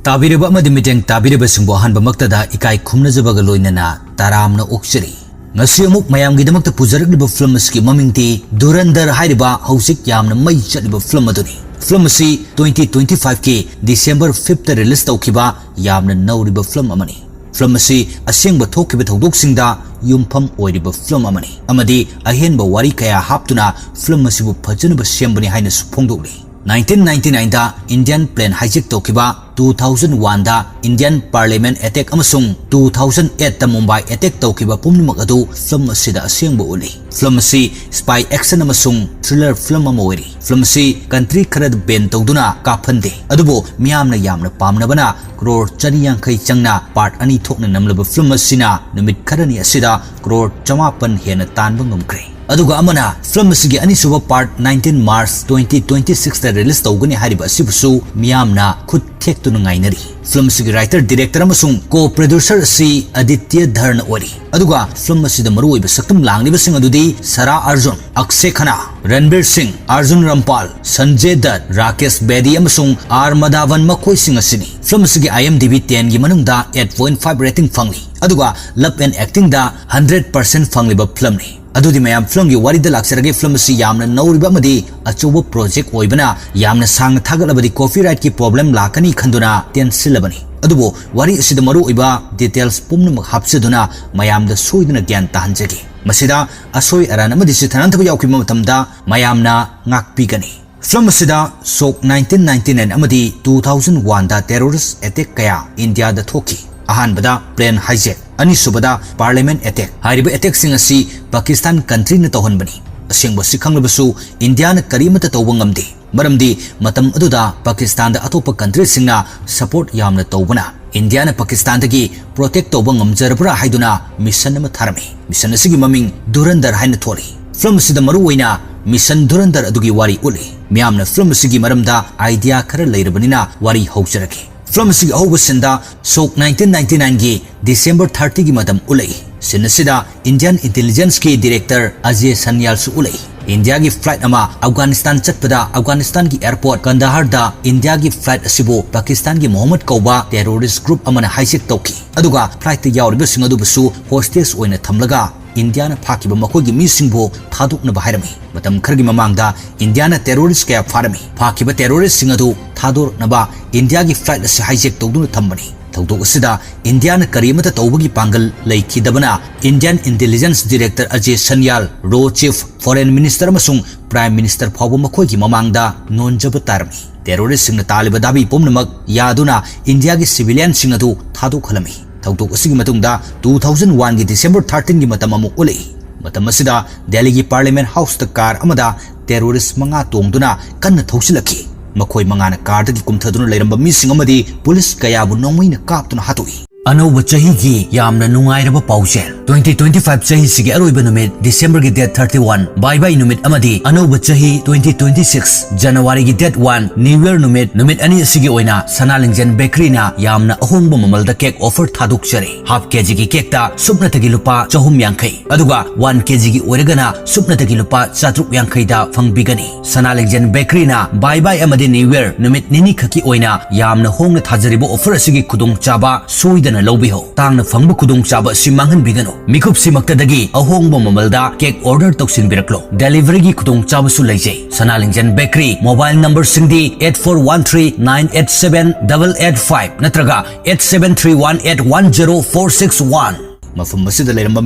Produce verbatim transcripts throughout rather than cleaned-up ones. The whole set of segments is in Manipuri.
ꯇꯥꯕꯤꯔꯤꯕ ꯑꯃꯗꯤ ꯃꯤꯠꯌꯦꯡ ꯇꯥꯕꯤꯔꯤꯕꯁꯤꯡꯕꯨ ꯑꯍꯥꯟꯕꯃꯛꯇꯗ ꯏꯀꯥꯏ ꯈꯨꯝꯅꯖꯕꯒ ꯂꯣꯏꯅꯅ ꯇꯔꯥꯝꯅ ꯑꯣꯛꯆꯔꯤ꯫ ꯉꯁꯤ ꯑꯃꯨꯛ ꯃꯌꯥꯝꯒꯤꯗꯃꯛꯇ ꯄꯨꯖꯔꯛꯂꯤꯕ ꯐꯤꯂꯝ ꯑꯁꯤꯒꯤ ꯃꯃꯤꯡꯗꯤ ꯙꯨꯔꯟꯙꯔ ꯍꯥꯏꯔꯤꯕ ꯍꯧꯖꯤꯛ ꯌꯥꯝꯅ ꯃꯩ ꯆꯠꯂꯤꯕ ꯐꯤꯂꯝ ꯑꯗꯨꯅꯤ꯫ ꯐꯤꯂꯝ ꯑꯁꯤ twenty twenty five ꯀꯤ December fifth ꯇ release ꯇꯧꯈꯤꯕ ꯌꯥꯝꯅ ꯅꯧꯔꯤꯕ ꯐꯤꯂꯝ ꯑꯃꯅꯤ꯫ ꯐꯤꯂꯝ ꯑꯁꯤ ꯑꯁꯦꯡꯕ ꯊꯣꯛꯈꯤꯕ ꯊꯧꯗꯣꯛꯁꯤꯡꯗ ꯌꯨꯝꯐꯝ ꯑꯣꯏꯔꯤꯕ ꯐꯤꯂꯝ ꯑꯃꯅꯤ ꯑꯃꯗꯤ ꯑꯍꯦꯟꯕ ꯋꯥꯔꯤ ꯀꯌꯥ ꯍꯥꯞꯇꯨꯅ ꯐꯤꯂꯝ ꯑꯁꯤꯕꯨ ꯐꯖꯅꯕ ꯁꯦꯝꯕꯅꯤ ꯍꯥꯏꯅꯁꯨ ꯐꯣꯡꯗꯣꯛꯂꯤ꯫ Nineteen ninety nine ꯗ Indian plane hijack ꯇꯧꯈꯤꯕ, two thousand one ꯗ Indian Parliament attack ꯑꯃꯁꯨꯡ two thousand eight ꯇ Mumbai attack ꯇꯧꯈꯤꯕ ꯄꯨꯝꯅꯃꯛ ꯑꯗꯨ ꯐꯤꯂꯝ ꯑꯁꯤꯗ ꯑꯁꯦꯡꯕ ꯎꯠꯂꯤ꯫ ꯐꯤꯂꯝ ꯑꯁꯤ spy action ꯑꯃꯁꯨꯡ thriller ꯐꯤꯂꯝ ꯑꯃ ꯑꯣꯏꯔꯤ꯫ ꯐꯤꯂꯝ ꯑꯁꯤ country ꯈꯔꯗ ban ꯇꯧꯗꯨꯅ ꯀꯥꯞꯍꯟꯗꯦ, ꯑꯗꯨꯕꯨ ꯃꯤꯌꯥꯝꯅ ꯌꯥꯝꯅ ꯄꯥꯝꯅꯕꯅ crore ꯆꯅꯤ ꯌꯥꯡꯈꯩ ꯆꯪꯅ part ꯑꯅꯤ ꯊꯣꯛꯅ ꯅꯝꯂꯕ ꯐꯤꯂꯝ ꯑꯁꯤꯅ ꯅꯨꯃꯤꯠ ꯈꯔꯅꯤ ꯑꯁꯤꯗ crore ꯆꯃꯥꯄꯟ ꯍꯦꯟꯅ ꯇꯥꯟꯕ ꯉꯝꯈ꯭ꯔꯦ꯫ ꯑꯗꯨꯒ ꯑꯃꯅ ꯐꯤꯂꯝ ꯑꯁꯤꯒꯤ ꯑꯅꯤꯁꯨꯕ part nineteen March twenty twenty six ꯇ release ꯇꯧꯒꯅꯤ ꯍꯥꯏꯔꯤꯕ ꯑꯁꯤꯕꯨꯁꯨ ꯃꯤꯌꯥꯝꯅ ꯈꯨꯠ ꯊꯦꯛꯇꯨꯅ ꯉꯥꯏꯅꯔꯤ꯫ ꯐꯤꯂꯝ ꯑꯁꯤꯒꯤ writer, director ꯑꯃꯁꯨꯡ co-producer ꯑꯁꯤ ꯑꯗꯤꯇ꯭ꯌ ꯙꯔꯅ ꯑꯣꯏꯔꯤ꯫ ꯑꯗꯨꯒ ꯐꯤꯂꯝ ꯑꯁꯤꯗ ꯃꯔꯨꯑꯣꯏꯕ ꯁꯛꯇꯝ ꯂꯥꯡꯂꯤꯕꯁꯤꯡ ꯑꯗꯨꯗꯤ ꯁꯔꯥ ꯑꯔꯖꯨꯟ, ꯑꯛꯁꯦ ꯈꯟꯅꯥ, ꯔꯟꯕꯤꯔ ꯁꯤꯡ, ꯑꯔꯖꯨꯟ ꯔꯝꯄꯥꯜ, ꯁꯟꯖꯦ ꯗꯠ, ꯔꯥꯀꯦꯁ ꯕꯦꯗꯤ ꯑꯃꯁꯨꯡ ꯑꯥꯔ ꯃꯥꯙꯥꯚꯟ ꯃꯈꯣꯏꯁꯤꯡ ꯑꯁꯤꯅꯤ꯫ ꯐꯤꯂꯝ ꯑꯁꯤꯒꯤ IMDb ten ꯒꯤ ꯃꯅꯨꯡꯗ eight point five rating ꯐꯪꯂꯤ, ꯑꯗꯨꯒ love and acting the hundred percent ꯐꯪꯂꯤꯕ ꯐꯤꯂꯝꯅꯤ꯫ ꯑꯗꯨꯗꯤ ꯃꯌꯥꯝ, ꯐꯤꯂꯝꯒꯤ ꯋꯥꯔꯤꯗ ꯂꯥꯛꯆꯔꯒꯦ꯫ ꯐꯤꯂꯝ ꯑꯁꯤ ꯌꯥꯝꯅ ꯅꯧꯔꯤꯕ ꯑꯃꯗꯤ ꯑꯆꯧꯕ project ꯑꯣꯏꯕꯅ ꯌꯥꯝꯅ ꯁꯥꯡꯅ ꯊꯥꯒꯠꯂꯕꯗꯤ copyright ꯀꯤ problem ꯂꯥꯛꯀꯅꯤ ꯈꯟꯗꯨꯅ ꯇꯦꯟꯁꯤꯜꯂꯕꯅꯤ꯫ ꯑꯗꯨꯕꯨ ꯋꯥꯔꯤ ꯑꯁꯤꯗ ꯃꯔꯨꯑꯣꯏꯕ details ꯄꯨꯝꯅꯃꯛ ꯍꯥꯞꯆꯗꯨꯅ ꯃꯌꯥꯝꯗ ꯁꯣꯏꯗꯅ ꯒ꯭ꯌꯥꯟ ꯇꯥꯍꯟꯖꯒꯦ꯫ ꯃꯁꯤꯗ ꯑꯁꯣꯏ ꯑꯔꯥꯟ ꯑꯃꯗꯤ ꯁꯤꯊꯅꯥꯟꯊꯕ ꯌꯥꯎꯈꯤꯕ ꯃꯇꯝꯗ ꯃꯌꯥꯝꯅ ꯉꯥꯛꯄꯤꯒꯅꯤ꯫ ꯐꯤꯂꯝ ꯑꯁꯤꯗ ꯁꯣꯛ nineteen ninety nine ꯑꯃꯗꯤ two thousand one ꯗ terrorist attack ꯀꯌꯥ ꯏꯟꯗꯤꯌꯥꯗ ꯊꯣꯛꯈꯤ꯫ ꯑꯍꯥꯟꯕꯗ plane hijack, ꯑꯅꯤꯁꯨꯕꯗ Parliament attack꯫ ꯍꯥꯏꯔꯤꯕ attack ꯁꯤꯡ ꯑꯁꯤ ꯄꯥꯀꯤꯁꯇꯥꯟ country ꯅ ꯇꯧꯍꯟꯕꯅꯤ꯫ ꯑꯁꯦꯡꯕ ꯑꯁꯤ ꯈꯪꯂꯕꯁꯨ ꯏꯟꯗꯤꯌꯥꯅ ꯀꯔꯤꯃꯠꯇ ꯇꯧꯕ ꯉꯝꯗꯦ, ꯃꯔꯝꯗꯤ ꯃꯇꯝ ꯑꯗꯨꯗ ꯄꯥꯀꯤꯁꯇꯥꯟꯗ ꯑꯇꯣꯞꯄ country ꯁꯤꯡꯅ support ꯌꯥꯝꯅ ꯇꯧꯕꯅ ꯏꯟꯗꯤꯌꯥꯅ ꯄꯥꯀꯤꯁꯇꯥꯟꯗꯒꯤ protect ꯇꯧꯕ ꯉꯝꯖꯔꯕ꯭ꯔꯥ ꯍꯥꯏꯗꯨꯅ mission ꯑꯃ ꯊꯥꯔꯝꯃꯤ꯫ Mission ꯑꯁꯤꯒꯤ ꯃꯃꯤꯡ ꯙꯨꯔꯟꯙꯔ ꯍꯥꯏꯅ ꯊꯣꯜꯂꯤ꯫ ꯐꯤꯂꯝ ꯑꯁꯤꯗ ꯃꯔꯨꯑꯣꯏꯅ Mission ꯙꯨꯔꯟꯙꯔ ꯑꯗꯨꯒꯤ ꯋꯥꯔꯤ ꯎꯠꯂꯤ꯫ ꯃꯤꯌꯥꯝꯅ ꯐꯤꯂꯝ ꯑꯁꯤꯒꯤ ꯃꯔꯝꯗ idea ꯈꯔ ꯂꯩꯔꯕꯅꯤꯅ ꯋꯥꯔꯤ ꯍꯧꯖꯔꯛꯀꯦ꯫ ꯐꯤꯂꯝ ꯑꯁꯤꯒꯤ ꯑꯍꯧꯕ scene ꯗ ꯁꯣꯛ nineteen ninety nine ꯒꯤ December thirty ꯒꯤ ꯃꯇꯝ ꯎꯠꯂꯛꯏ꯫ Scene ꯑꯁꯤꯗ Indian intelligence ꯀꯤ director ꯑꯖꯦ ꯁꯟꯌꯥꯜꯁꯨ ꯎꯠꯂꯛꯏ꯫ ꯏꯟꯗꯤꯌꯥꯒꯤ flight ꯑꯃ ꯑꯐꯒꯥꯅꯤꯁꯇꯥꯟ ꯆꯠꯄꯗ ꯑꯐꯒꯥꯅꯤꯁꯇꯥꯟꯒꯤ airport ꯀꯟꯗꯥꯍꯔꯗ ꯏꯟꯗꯤꯌꯥꯒꯤ flight ꯑꯁꯤꯕꯨ ꯄꯥꯀꯤꯁꯇꯥꯟꯒꯤ ꯃꯣꯍꯝꯃꯗ ꯀꯧꯕ terrorist group ꯑꯃꯅ hijack ꯇꯧꯈꯤ꯫ ꯑꯗꯨꯒ flightꯇ ꯌꯥꯎꯔꯤꯕꯁꯤꯡ ꯑꯗꯨꯕꯨꯁꯨ hostage ꯑꯣꯏꯅ ꯊꯝꯂꯒ ꯏꯟꯗꯤꯌꯥꯅ ꯐꯥꯈꯤꯕ ꯃꯈꯣꯏꯒꯤ ꯃꯤꯁꯤꯡꯕꯨ ꯊꯥꯗꯣꯛꯅꯕ ꯍꯥꯏꯔꯝꯃꯤ꯫ ꯃꯇꯝ ꯈꯔꯒꯤ ꯃꯃꯥꯡꯗ ꯏꯟꯗꯤꯌꯥꯅ terrorist ꯀꯌꯥ ꯐꯥꯔꯝꯃꯤ꯫ ꯐꯥꯈꯤꯕ terroristꯁꯤꯡ ꯑꯗꯨ ꯊꯥꯗꯣꯔꯛꯅꯕ ꯏꯟꯗꯤꯌꯥꯒꯤ flight ꯑꯁꯤ hijack ꯇꯧꯗꯨꯅ ꯊꯝꯕꯅꯤ꯫ ꯊꯧꯗꯣꯛ ꯑꯁꯤꯗ ꯏꯟꯗꯤꯌꯥꯅ ꯀꯔꯤ ꯑꯃꯠꯇ ꯇꯧꯕꯒꯤ ꯄꯥꯡꯒꯜ ꯂꯩꯈꯤꯗꯕꯅ Indian Intelligence Director ꯑꯖꯦ ꯁꯟꯌꯥꯜ, ꯔꯣ chief, foreign minister ꯑꯃꯁꯨꯡ prime minister ꯐꯥꯎꯕ ꯃꯈꯣꯏꯒꯤ ꯃꯃꯥꯡꯗ ꯅꯣꯟꯖꯕ ꯇꯥꯔꯝꯃꯤ꯫ Terroristꯁꯤꯡꯅ ꯇꯥꯜꯂꯤꯕ ꯗꯥꯕꯤ ꯄꯨꯝꯅꯃꯛ ꯌꯥꯗꯨꯅ ꯏꯟꯗꯤꯌꯥꯒꯤ civilianꯁꯤꯡ ꯑꯗꯨ ꯊꯥꯗꯣꯛꯍꯜꯂꯝꯃꯤ꯫ ꯊꯧꯗꯣꯛ ꯑꯁꯤꯒꯤ ꯃꯇꯨꯡꯗ two thousand oneꯒꯤ December thirteenꯒꯤ ꯃꯇꯝ ꯑꯃꯨꯛ ꯎꯠꯂꯛꯏ꯫ ꯃꯇꯝ ꯑꯁꯤꯗ ꯗꯦꯜꯂꯤꯒꯤ Parliament Houseꯇ car ꯑꯃꯗ terrorist ꯃꯉꯥ ꯇꯣꯡꯗꯨꯅ ꯀꯟꯅ ꯊꯧꯁꯤꯜꯂꯛꯈꯤ꯫ ꯃꯈꯣꯏ ꯃꯉꯥꯅ carꯗꯒꯤ ꯀꯨꯝꯊꯗꯨꯅ ꯂꯩꯔꯝꯕ ꯃꯤꯁꯤꯡ ꯑꯃꯗꯤ police ꯀꯌꯥꯕꯨ ꯅꯣꯡꯃꯩꯅ ꯀꯥꯞꯇꯨꯅ ꯍꯥꯠꯇꯣꯛꯏ꯫ ꯑꯅꯧꯕ ꯆꯍꯤꯒꯤ ꯌꯥꯝꯅ ꯅꯨꯡꯉꯥꯏꯔꯕ ꯄꯥꯎꯖꯦꯜ꯫ Twenty twenty-five ꯆꯍꯤꯁꯤꯒꯤ ꯑꯔꯣꯏꯕ ꯅꯨꯃꯤꯠ Decemberꯒꯤ date thirty-one, ꯕꯥꯏ ꯕꯥꯏ ꯅꯨꯃꯤꯠ ꯑꯃꯗꯤ ꯑꯅꯧꯕ ꯆꯍꯤ twenty twenty-six Januaryꯒꯤ date one, New Year ꯅꯨꯃꯤꯠ, ꯅꯨꯃꯤꯠ ꯑꯅꯤ ꯑꯁꯤꯒꯤ ꯑꯣꯏꯅ ꯁꯅꯥ ꯂꯤꯡꯖꯦꯜ bakeryꯅ ꯌꯥꯝꯅ ꯑꯍꯣꯡꯕ ꯃꯃꯜꯗ cake offer ꯊꯥꯗꯣꯛꯆꯔꯤ꯫ Half kgꯒꯤ cakeꯇ ꯁꯨꯞꯅꯇꯒꯤ ꯂꯨꯄꯥ ꯆꯍꯨꯝ ꯌꯥꯡꯈꯩ, ꯑꯗꯨꯒ one kgꯒꯤ ꯑꯣꯏꯔꯒꯅ ꯁꯨꯞꯅꯇꯒꯤ ꯂꯨꯄꯥ ꯆꯥꯇ꯭ꯔꯨꯛ ꯌꯥꯡꯈꯩꯗ ꯐꯪꯕꯤꯒꯅꯤ꯫ ꯁꯅꯥ ꯂꯤꯡꯖꯦꯜ bakeryꯅ ꯕꯥꯏ ꯕꯥꯏ ꯑꯃꯗꯤ New Year ꯅꯨꯃꯤꯠ ꯅꯤꯅꯤꯈꯛꯀꯤ ꯑꯣꯏꯅ ꯌꯥꯝꯅ ꯍꯣꯡꯅ ꯊꯥꯖꯔꯤꯕ offer ꯑꯁꯤꯒꯤ ꯈꯨꯗꯣꯡꯆꯥꯕ ꯁꯣꯏꯗꯅ ꯂꯧꯕꯤꯍꯧ꯫ ꯇꯥꯡꯅ ꯐꯪꯕ ꯈꯨꯗꯣꯡꯆꯥꯕ ꯑꯁꯤ ꯃꯥꯡꯍꯟꯕꯤꯒꯅꯨ꯫ ꯃꯤꯀꯨꯞꯁꯤꯃꯛꯇꯗꯒꯤ ꯑꯍꯣꯡꯕ ꯃꯃꯜꯗ cake order ꯇꯧꯁꯤꯟꯕꯤꯔꯛꯂꯣ꯫ Deliveryꯒꯤ ꯈꯨꯗꯣꯡꯆꯥꯕꯁꯨ ꯂꯩꯖꯩ꯫ Sana ꯂꯤꯡꯖꯦꯜ bakery mobile numberꯁꯤꯡꯗꯤ eight four one three nine eight seven double eight five ꯅꯠꯇ꯭ꯔꯒ eight seven three one eight one zero four six one꯫ ꯃꯐꯝ ꯑꯁꯤꯗ ꯂꯩꯔꯝꯕ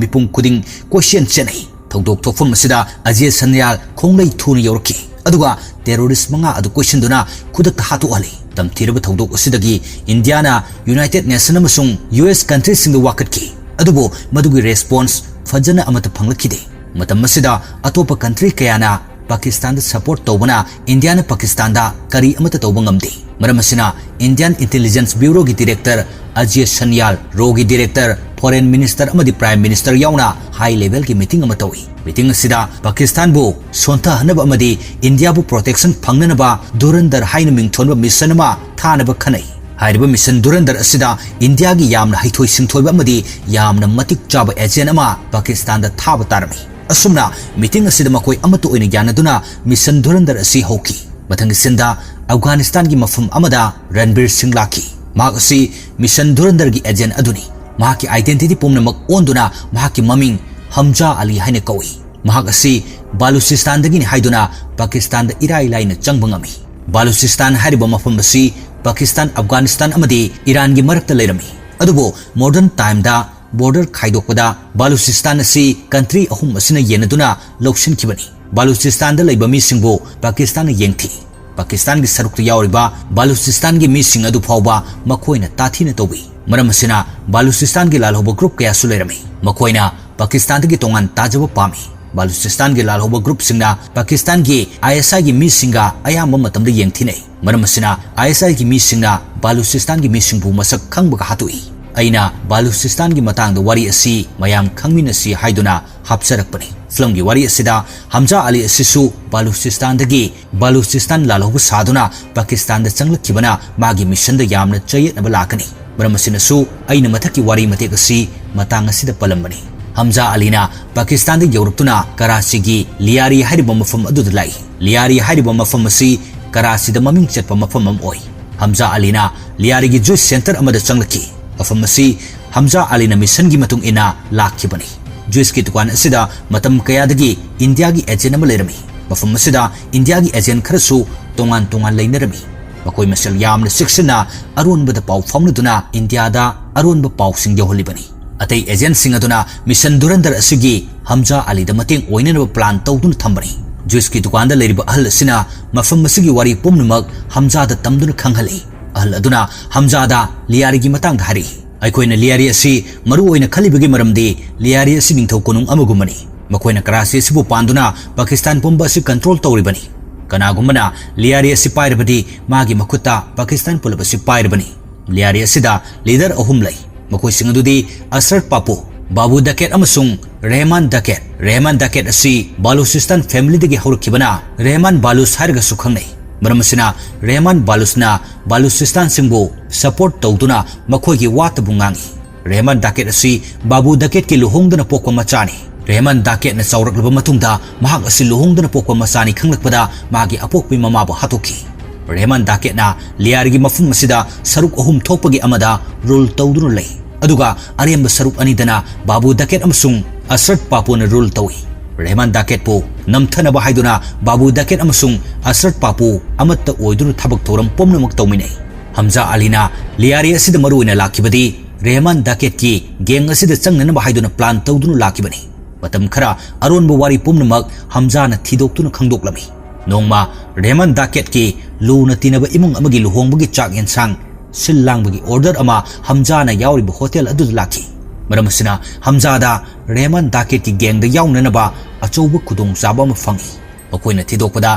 ꯃꯤꯄꯨꯝ ꯈꯨꯗꯤꯡ ꯀꯣꯏꯆꯦꯟ ꯆꯦꯟꯅꯩ꯫ ꯊꯧꯗꯣꯛ ꯊꯣꯛꯐꯝ ꯑꯁꯤꯗ ꯑꯖꯦ ꯁꯟꯌꯥꯜ ꯈꯣꯡꯂꯩ ꯊꯨꯅ ꯌꯧꯔꯛꯈꯤ, ꯑꯗꯨꯒ terrorist ꯃꯉꯥ ꯑꯗꯨ ꯀꯣꯏꯁꯤꯟꯗꯨꯅ ꯈꯨꯗꯛꯇ ꯍꯥꯠꯇꯣꯛꯍꯜꯂꯤ꯫ ꯇꯝꯊꯤꯔꯕ ꯊꯧꯗꯣꯛ ꯑꯁꯤꯗꯒꯤ ꯏꯟꯗꯤꯌꯥꯅ United Nation ꯑꯃꯁꯨꯡ U S countryꯁꯤꯡꯗ ꯋꯥꯀꯠꯈꯤ, ꯑꯗꯨꯕꯨ ꯃꯗꯨꯒꯤ response ꯐꯖꯅ ꯑꯃꯠꯇ ꯐꯪꯂꯛꯈꯤꯗꯦ꯫ ꯃꯇꯝ ꯑꯁꯤꯗ ꯑꯇꯣꯞꯄ country ꯀꯌꯥꯅ ꯄꯥꯀꯤꯁꯇꯥꯟꯗ support ꯇꯧꯕꯅ ꯏꯟꯗꯤꯌꯥꯅ ꯄꯥꯀꯤꯁꯇꯥꯟꯗ ꯀꯔꯤ ꯑꯃꯠꯇ ꯇꯧꯕ ꯉꯝꯗꯦ꯫ ꯃꯔꯝ ꯑꯁꯤꯅ Indian Intelligence Bureauꯒꯤ director ꯑꯖꯦ ꯁꯟꯌꯥꯜ, RAWꯒꯤ director, foreign minister ꯑꯃꯗꯤ prime minister ꯌꯥꯎꯅ high levelꯒꯤ meeting ꯑꯃ ꯇꯧꯏ꯫ Meeting ꯑꯁꯤꯗ ꯄꯥꯀꯤꯁꯇꯥꯟꯕꯨ ꯁꯣꯟꯊꯍꯟꯅꯕ ꯑꯃꯗꯤ ꯏꯟꯗꯤꯌꯥꯕꯨ protection ꯐꯪꯅꯅꯕ ꯙꯨꯔꯟꯙꯔ ꯍꯥꯏꯅ ꯃꯤꯡꯊꯣꯟꯕ mission ꯑꯃ ꯊꯥꯅꯕ ꯈꯟꯅꯩ꯫ ꯍꯥꯏꯔꯤꯕ mission ꯙꯨꯔꯟꯙꯔ ꯑꯁꯤꯗ ꯏꯟꯗꯤꯌꯥꯒꯤ ꯌꯥꯝꯅ ꯍꯩꯊꯣꯏ ꯁꯤꯡꯊꯣꯏꯕ ꯑꯃꯗꯤ ꯌꯥꯝꯅ ꯃꯇꯤꯛ ꯆꯥꯕ agent ꯑꯃ ꯄꯥꯀꯤꯁꯇꯥꯟꯗ ꯊꯥꯕ ꯇꯥꯔꯝꯃꯤ꯫ ꯑꯁꯨꯝꯅ meeting ꯑꯁꯤꯗ ꯃꯈꯣꯏ ꯑꯃꯠꯇ ꯑꯣꯏꯅ ꯌꯥꯅꯗꯨꯅ Mission Dhurandhar ꯑꯁꯤ ꯍꯧꯈꯤ꯫ ꯃꯊꯪꯒꯤ ꯁꯤꯟꯗ ꯑꯐꯒꯥꯅꯤꯁꯇꯥꯟꯒꯤ ꯃꯐꯝ ꯑꯃꯗ ꯔꯟꯕꯤꯔ ꯁꯤꯡ ꯂꯥꯛꯈꯤ꯫ ꯃꯍꯥꯛ ꯑꯁꯤ Mission Dhurandharꯒꯤ agent ꯑꯗꯨꯅꯤ꯫ ꯃꯍꯥꯛꯀꯤ identity ꯄꯨꯝꯅꯃꯛ ꯑꯣꯟꯗꯨꯅ ꯃꯍꯥꯛꯀꯤ ꯃꯃꯤꯡ ꯍꯝꯖꯥ ꯑꯂꯤ ꯍꯥꯏꯅ ꯀꯧꯏ꯫ ꯃꯍꯥꯛ ꯑꯁꯤ ꯕꯥꯂꯨꯆꯤꯁꯇꯥꯟꯗꯒꯤꯅꯤ ꯍꯥꯏꯗꯨꯅ ꯄꯥꯀꯤꯁꯇꯥꯟꯗ ꯏꯔꯥꯏ ꯂꯥꯏꯅ ꯆꯪꯕ ꯉꯝꯃꯤ꯫ ꯕꯥꯂꯨꯆꯤꯁꯇꯥꯟ ꯍꯥꯏꯔꯤꯕ ꯃꯐꯝ ꯑꯁꯤ ꯄꯥꯀꯤꯁꯇꯥꯟ, ꯑꯐꯒꯥꯅꯤꯁꯇꯥꯟ ꯑꯃꯗꯤ ꯏꯔꯥꯟꯒꯤ ꯃꯔꯛꯇ ꯂꯩꯔꯝꯃꯤ꯫ ꯑꯗꯨꯕꯨ modern timeꯗ border ꯈꯥꯏꯗꯣꯛꯄꯗ ꯕꯥꯂꯨꯆꯤꯁꯇꯥꯟ ꯑꯁꯤ country ꯑꯍꯨꯝ ꯑꯁꯤꯅ ꯌꯦꯟꯅꯗꯨꯅ ꯂꯧꯁꯤꯟꯈꯤꯕꯅꯤ꯫ ꯕꯥꯂꯨꯆꯤꯁꯇꯥꯟꯗ ꯂꯩꯕ ꯃꯤꯁꯤꯡꯕꯨ ꯄꯥꯀꯤꯁꯇꯥꯟꯅ ꯌꯦꯡꯊꯤ꯫ ꯄꯥꯀꯤꯁꯇꯥꯟꯒꯤ ꯁꯔꯨꯛꯇ ꯌꯥꯎꯔꯤꯕ ꯕꯥꯂꯨꯆꯤꯁꯇꯥꯟꯒꯤ ꯃꯤꯁꯤꯡ ꯑꯗꯨ ꯐꯥꯎꯕ ꯃꯈꯣꯏꯅ ꯇꯥꯊꯤꯅ ꯇꯧꯏ꯫ ꯃꯔꯝ ꯑꯁꯤꯅ ꯕꯥꯂꯨꯆꯤꯁꯇꯥꯟꯒꯤ ꯂꯥꯜꯍꯧꯕ group ꯀꯌꯥꯁꯨ ꯂꯩꯔꯝꯃꯤ꯫ ꯃꯈꯣꯏꯅ ꯄꯥꯀꯤꯁꯇꯥꯟꯗꯒꯤ ꯇꯣꯉꯥꯟ ꯇꯥꯖꯕ ꯄꯥꯝꯃꯤ꯫ ꯕꯥꯂꯨꯆꯤꯁꯇꯥꯟꯒꯤ ꯂꯥꯜꯍꯧꯕ groupꯁꯤꯡꯅ ꯄꯥꯀꯤꯁꯇꯥꯟꯒꯤ ISIꯒꯤ ꯃꯤꯁꯤꯡꯒ ꯑꯌꯥꯝꯕ ꯃꯇꯝꯗ ꯌꯦꯡꯊꯤꯅꯩ꯫ ꯃꯔꯝ ꯑꯁꯤꯅ ISIꯒꯤ ꯃꯤꯁꯤꯡꯅ ꯕꯥꯂꯨꯆꯤꯁꯇꯥꯟꯒꯤ ꯃꯤꯁꯤꯡꯕꯨ ꯃꯁꯛ ꯈꯪꯕꯒ ꯍꯥꯠꯇꯣꯛꯏ꯫ ꯑꯩꯅ ꯕꯥꯂꯨꯆꯤꯁꯇꯥꯟꯒꯤ ꯃꯇꯥꯡꯗ ꯋꯥꯔꯤ ꯑꯁꯤ ꯃꯌꯥꯝ ꯈꯪꯃꯤꯟꯅꯁꯤ ꯍꯥꯏꯗꯨꯅ ꯍꯥꯞꯆꯔꯛꯄꯅꯤ꯫ Filmꯒꯤ ꯋꯥꯔꯤ ꯑꯁꯤꯗ ꯍꯝꯖꯥ ꯑꯂꯤ ꯑꯁꯤꯁꯨ ꯕꯥꯂꯨꯆꯤꯁꯇꯥꯟꯗꯒꯤ ꯕꯥꯂꯨꯆꯤꯁꯇꯥꯟ ꯂꯥꯜꯍꯧꯕ ꯁꯥꯗꯨꯅ ꯄꯥꯀꯤꯁꯇꯥꯟꯗ ꯆꯪꯂꯛꯈꯤꯕꯅ ꯃꯥꯒꯤ missionꯗ ꯌꯥꯝꯅ ꯆꯌꯦꯠꯅꯕ ꯂꯥꯛꯀꯅꯤ꯫ ꯃꯔꯝ ꯑꯁꯤꯅꯁꯨ ꯑꯩꯅ ꯃꯊꯛꯀꯤ ꯋꯥꯔꯤ ꯃꯇꯦꯛ ꯑꯁꯤ ꯃꯇꯥꯡ ꯑꯁꯤꯗ ꯄꯜꯂꯝꯕꯅꯤ꯫ ꯍꯝꯖꯥ ꯑꯂꯤꯅ ꯄꯥꯀꯤꯁꯇꯥꯟꯗ ꯌꯧꯔꯛꯇꯨꯅ ꯀꯔꯥꯆꯤꯒꯤ ꯂꯤꯌꯥꯔꯤ ꯍꯥꯏꯔꯤꯕ ꯃꯐꯝ ꯑꯗꯨꯗ ꯂꯥꯛꯏ꯫ ꯂꯤꯌꯥꯔꯤ ꯍꯥꯏꯔꯤꯕ ꯃꯐꯝ ꯑꯁꯤ ꯀꯔꯥꯆꯤꯗ ꯃꯃꯤꯡ ꯆꯠꯄ ꯃꯐꯝ ꯑꯃ ꯑꯣꯏ꯫ ꯍꯝꯖꯥ ꯑꯂꯤꯅ ꯂꯤꯌꯥꯔꯤꯒꯤ juice center ꯑꯃꯗ ꯆꯪꯂꯛꯈꯤ꯫ ꯃꯐꯝ ꯑꯁꯤ ꯍꯝꯖꯥ ꯑꯂꯤꯅ missionꯒꯤ ꯃꯇꯨꯡ ꯏꯟꯅ ꯂꯥꯛꯈꯤꯕꯅꯤ꯫ Juiceꯀꯤ ꯗꯨꯀꯥꯟ ꯑꯁꯤꯗ ꯃꯇꯝ ꯀꯌꯥꯗꯒꯤ ꯏꯟꯗꯤꯌꯥꯒꯤ agent ꯑꯃ ꯂꯩꯔꯝꯃꯤ꯫ ꯃꯐꯝ ꯑꯁꯤꯗ ꯏꯟꯗꯤꯌꯥꯒꯤ agent ꯈꯔꯁꯨ ꯇꯣꯉꯥꯟ ꯇꯣꯉꯥꯟ ꯂꯩꯅꯔꯝꯃꯤ꯫ ꯃꯈꯣꯏ ꯃꯁꯦꯜ ꯌꯥꯝꯅ ꯆꯦꯛꯁꯤꯟꯅ ꯑꯔꯣꯟꯕꯗ ꯄꯥꯎ ꯐꯥꯎꯅꯗꯨꯅ ꯏꯟꯗꯤꯌꯥꯗ ꯑꯔꯣꯟꯕ ꯄꯥꯎꯁꯤꯡ ꯌꯧꯍꯜꯂꯤꯕꯅꯤ꯫ ꯑꯇꯩ agentꯁꯤꯡ ꯑꯗꯨꯅ Mission Dhurandhar ꯑꯁꯤꯒꯤ ꯍꯝꯖꯥ ꯑꯂꯤꯗ ꯃꯇꯦꯡ ꯑꯣꯏꯅꯅꯕ plan ꯇꯧꯗꯨꯅ ꯊꯝꯕꯅꯤ꯫ Juiceꯀꯤ ꯗꯨꯀꯥꯟꯗ ꯂꯩꯔꯤꯕ ꯑꯍꯜ ꯑꯁꯤꯅ ꯃꯐꯝ ꯑꯁꯤꯒꯤ ꯋꯥꯔꯤ ꯄꯨꯝꯅꯃꯛ ꯍꯝꯖꯥꯗ ꯇꯝꯗꯨꯅ ꯈꯪꯍꯜꯂꯤ꯫ ꯑꯍꯜ ꯑꯗꯨꯅ ꯍꯝꯖꯥꯗ ꯂꯤꯌꯥꯔꯤꯒꯤ ꯃꯇꯥꯡꯗ ꯍꯥꯏꯔꯛꯏ꯫ ꯑꯩꯈꯣꯏꯅ ꯂꯤꯌꯥꯔꯤ ꯑꯁꯤ ꯃꯔꯨ ꯑꯣꯏꯅ ꯈꯜꯂꯤꯕꯒꯤ ꯃꯔꯝꯗꯤ ꯂꯤꯌꯥꯔꯤ ꯑꯁꯤ ꯅꯤꯡꯊꯧ ꯀꯣꯅꯨꯡ ꯑꯃꯒꯨꯝꯕꯅꯤ꯫ ꯃꯈꯣꯏꯅ ꯀꯔꯥꯆꯤ ꯑꯁꯤꯕꯨ ꯄꯥꯟꯗꯨꯅ ꯄꯥꯀꯤꯁꯇꯥꯟ ꯄꯨꯝꯕ ꯑꯁꯤ control ꯇꯧꯔꯤꯕꯅꯤ꯫ ꯀꯅꯥꯒꯨꯝꯕꯅ ꯂꯤꯌꯥꯔꯤ ꯑꯁꯤ ꯄꯥꯏꯔꯕꯗꯤ ꯃꯥꯒꯤ ꯃꯈꯨꯠꯇ ꯄꯥꯀꯤꯁꯇꯥꯟ ꯄꯨꯂꯞ ꯑꯁꯤ ꯄꯥꯏꯔꯕꯅꯤ꯫ ꯂꯤꯌꯥꯔꯤ ꯑꯁꯤꯗ leader ꯑꯍꯨꯝ ꯂꯩ꯫ ꯃꯈꯣꯏꯁꯤꯡ ꯑꯗꯨꯗꯤ ꯑꯁꯔꯐ ꯄꯥꯄꯨ, ꯕꯥꯕꯨ ꯗꯀꯦꯠ ꯑꯃꯁꯨꯡ ꯔꯦꯍꯃꯥꯟ ꯗꯀꯦꯠ꯫ ꯔꯦꯍꯃꯥꯟ ꯗꯀꯦꯠ ꯑꯁꯤ ꯕꯥꯂꯨꯆꯤꯁꯇꯥꯟ familyꯗꯒꯤ ꯍꯧꯔꯛꯈꯤꯕꯅ ꯔꯦꯍꯃꯥꯟ ꯕꯥꯂꯨꯆ ꯍꯥꯏꯔꯒꯁꯨ ꯈꯪꯅꯩ꯫ ꯃꯔꯝ ꯑꯁꯤꯅ ꯔꯦꯍꯃꯥꯟ ꯕꯥꯂꯨꯆꯅ ꯕꯥꯂꯨꯆꯤꯁꯇꯥꯟꯁꯤꯡꯕꯨ support ꯇꯧꯗꯨꯅ ꯃꯈꯣꯏꯒꯤ ꯋꯥꯇꯕꯨ ꯉꯥꯡꯏ꯫ ꯔꯦꯍꯃꯥꯟ ꯗꯀꯦꯠ ꯑꯁꯤ ꯕꯥꯕꯨ ꯗꯀꯦꯠꯀꯤ ꯂꯨꯍꯣꯡꯗꯅ ꯄꯣꯛꯄ ꯃꯆꯥꯅꯤ꯫ ꯔꯦꯍꯃꯟ ꯗꯥꯀꯦꯠꯅ ꯆꯥꯎꯔꯛꯂꯕ ꯃꯇꯨꯡꯗ ꯃꯍꯥꯛ ꯑꯁꯤ ꯂꯨꯍꯣꯡꯗꯅ ꯄꯣꯛꯄ ꯃꯆꯥꯅꯤ ꯈꯪꯂꯛꯄꯗ ꯃꯥꯒꯤ ꯑꯄꯣꯛꯄꯤ ꯃꯃꯥꯕꯨ ꯍꯥꯠꯇꯣꯛꯈꯤ꯫ ꯔꯦꯍꯃꯟ ꯗꯥꯀꯦꯠꯅ ꯂꯤꯌꯥꯔꯤꯒꯤ ꯃꯐꯝ ꯑꯁꯤꯗ ꯁꯔꯨꯛ ꯑꯍꯨꯝ ꯊꯣꯛꯄꯒꯤ ꯑꯃꯗ ꯔꯨꯜ ꯇꯧꯗꯨꯅ ꯂꯩ꯫ ꯑꯗꯨꯒ ꯑꯔꯦꯝꯕ ꯁꯔꯨꯛ ꯑꯅꯤꯗꯅ ꯕꯥꯕꯨ ꯗꯥꯀꯦꯠ ꯑꯃꯁꯨꯡ ꯑꯁꯔꯠ ꯄꯥꯄꯨꯅ ꯔꯨꯜ ꯇꯧꯏ꯫ ꯔꯦꯍꯃꯟ ꯗꯥꯀꯦꯠꯄꯨ ꯅꯝꯊꯅꯕ ꯍꯥꯏꯗꯨꯅ ꯕꯥꯕꯨ ꯗꯥꯀꯦꯠ ꯑꯃꯁꯨꯡ ꯑꯁꯔꯠ ꯄꯥꯄꯨ ꯑꯃꯠꯇ ꯑꯣꯏꯗꯨꯅ ꯊꯕꯛ ꯊꯧꯔꯝ ꯄꯨꯝꯅꯃꯛ ꯇꯧꯃꯤꯟꯅꯩ꯫ ꯍꯝꯖꯥ ꯑꯂꯤꯅ ꯂꯤꯌꯥꯔꯤ ꯑꯁꯤꯗ ꯃꯔꯨꯑꯣꯏꯅ ꯂꯥꯛꯈꯤꯕꯗꯤ ꯔꯦꯍꯃꯟ ꯗꯥꯀꯦꯠꯀꯤ ꯒꯦꯡ ꯑꯁꯤꯗ ꯆꯪꯅꯅꯕ ꯍꯥꯏꯗꯨꯅ ꯄ꯭ꯂꯥꯟ ꯇꯧꯗꯨꯅ ꯂꯥꯛꯈꯤꯕꯅꯤ꯫ ꯃꯇꯝ ꯈꯔ ꯑꯔꯣꯟꯕ ꯋꯥꯔꯤ ꯄꯨꯝꯅꯃꯛ ꯍꯝꯖꯥꯅ ꯊꯤꯗꯣꯛꯇꯨꯅ ꯈꯪꯗꯣꯛꯂꯝꯃꯤ꯫ ꯅꯣꯡꯃ ꯔꯦꯍꯃꯟ ꯗꯥꯀꯦꯠꯀꯤ ꯂꯨꯅ ꯇꯤꯟꯅꯕ ꯏꯃꯨꯡ ꯑꯃꯒꯤ ꯂꯨꯍꯣꯡꯕꯒꯤ ꯆꯥꯛ ꯌꯦꯟꯁꯥꯡ ꯁꯤꯜ ꯂꯥꯡꯕꯒꯤ ꯑꯣꯔꯗꯔ ꯑꯃ ꯍꯝꯖꯥꯅ ꯌꯥꯎꯔꯤꯕ ꯍꯣꯇꯦꯜ ꯑꯗꯨꯗ ꯂꯥꯛꯈꯤ꯫ ꯃꯔꯝ ꯑꯁꯤꯅ ꯍꯝꯖꯥꯗ ꯔꯦꯍꯃꯟ ꯗꯥꯀꯦꯠꯀꯤ ꯒꯦꯡꯗ ꯌꯥꯎꯅꯅꯕ ꯑꯆꯧꯕ ꯈꯨꯗꯣꯡꯆꯥꯕ ꯑꯃ ꯐꯪꯏ꯫ ꯃꯈꯣꯏꯅ ꯊꯤꯗꯣꯛꯄꯗ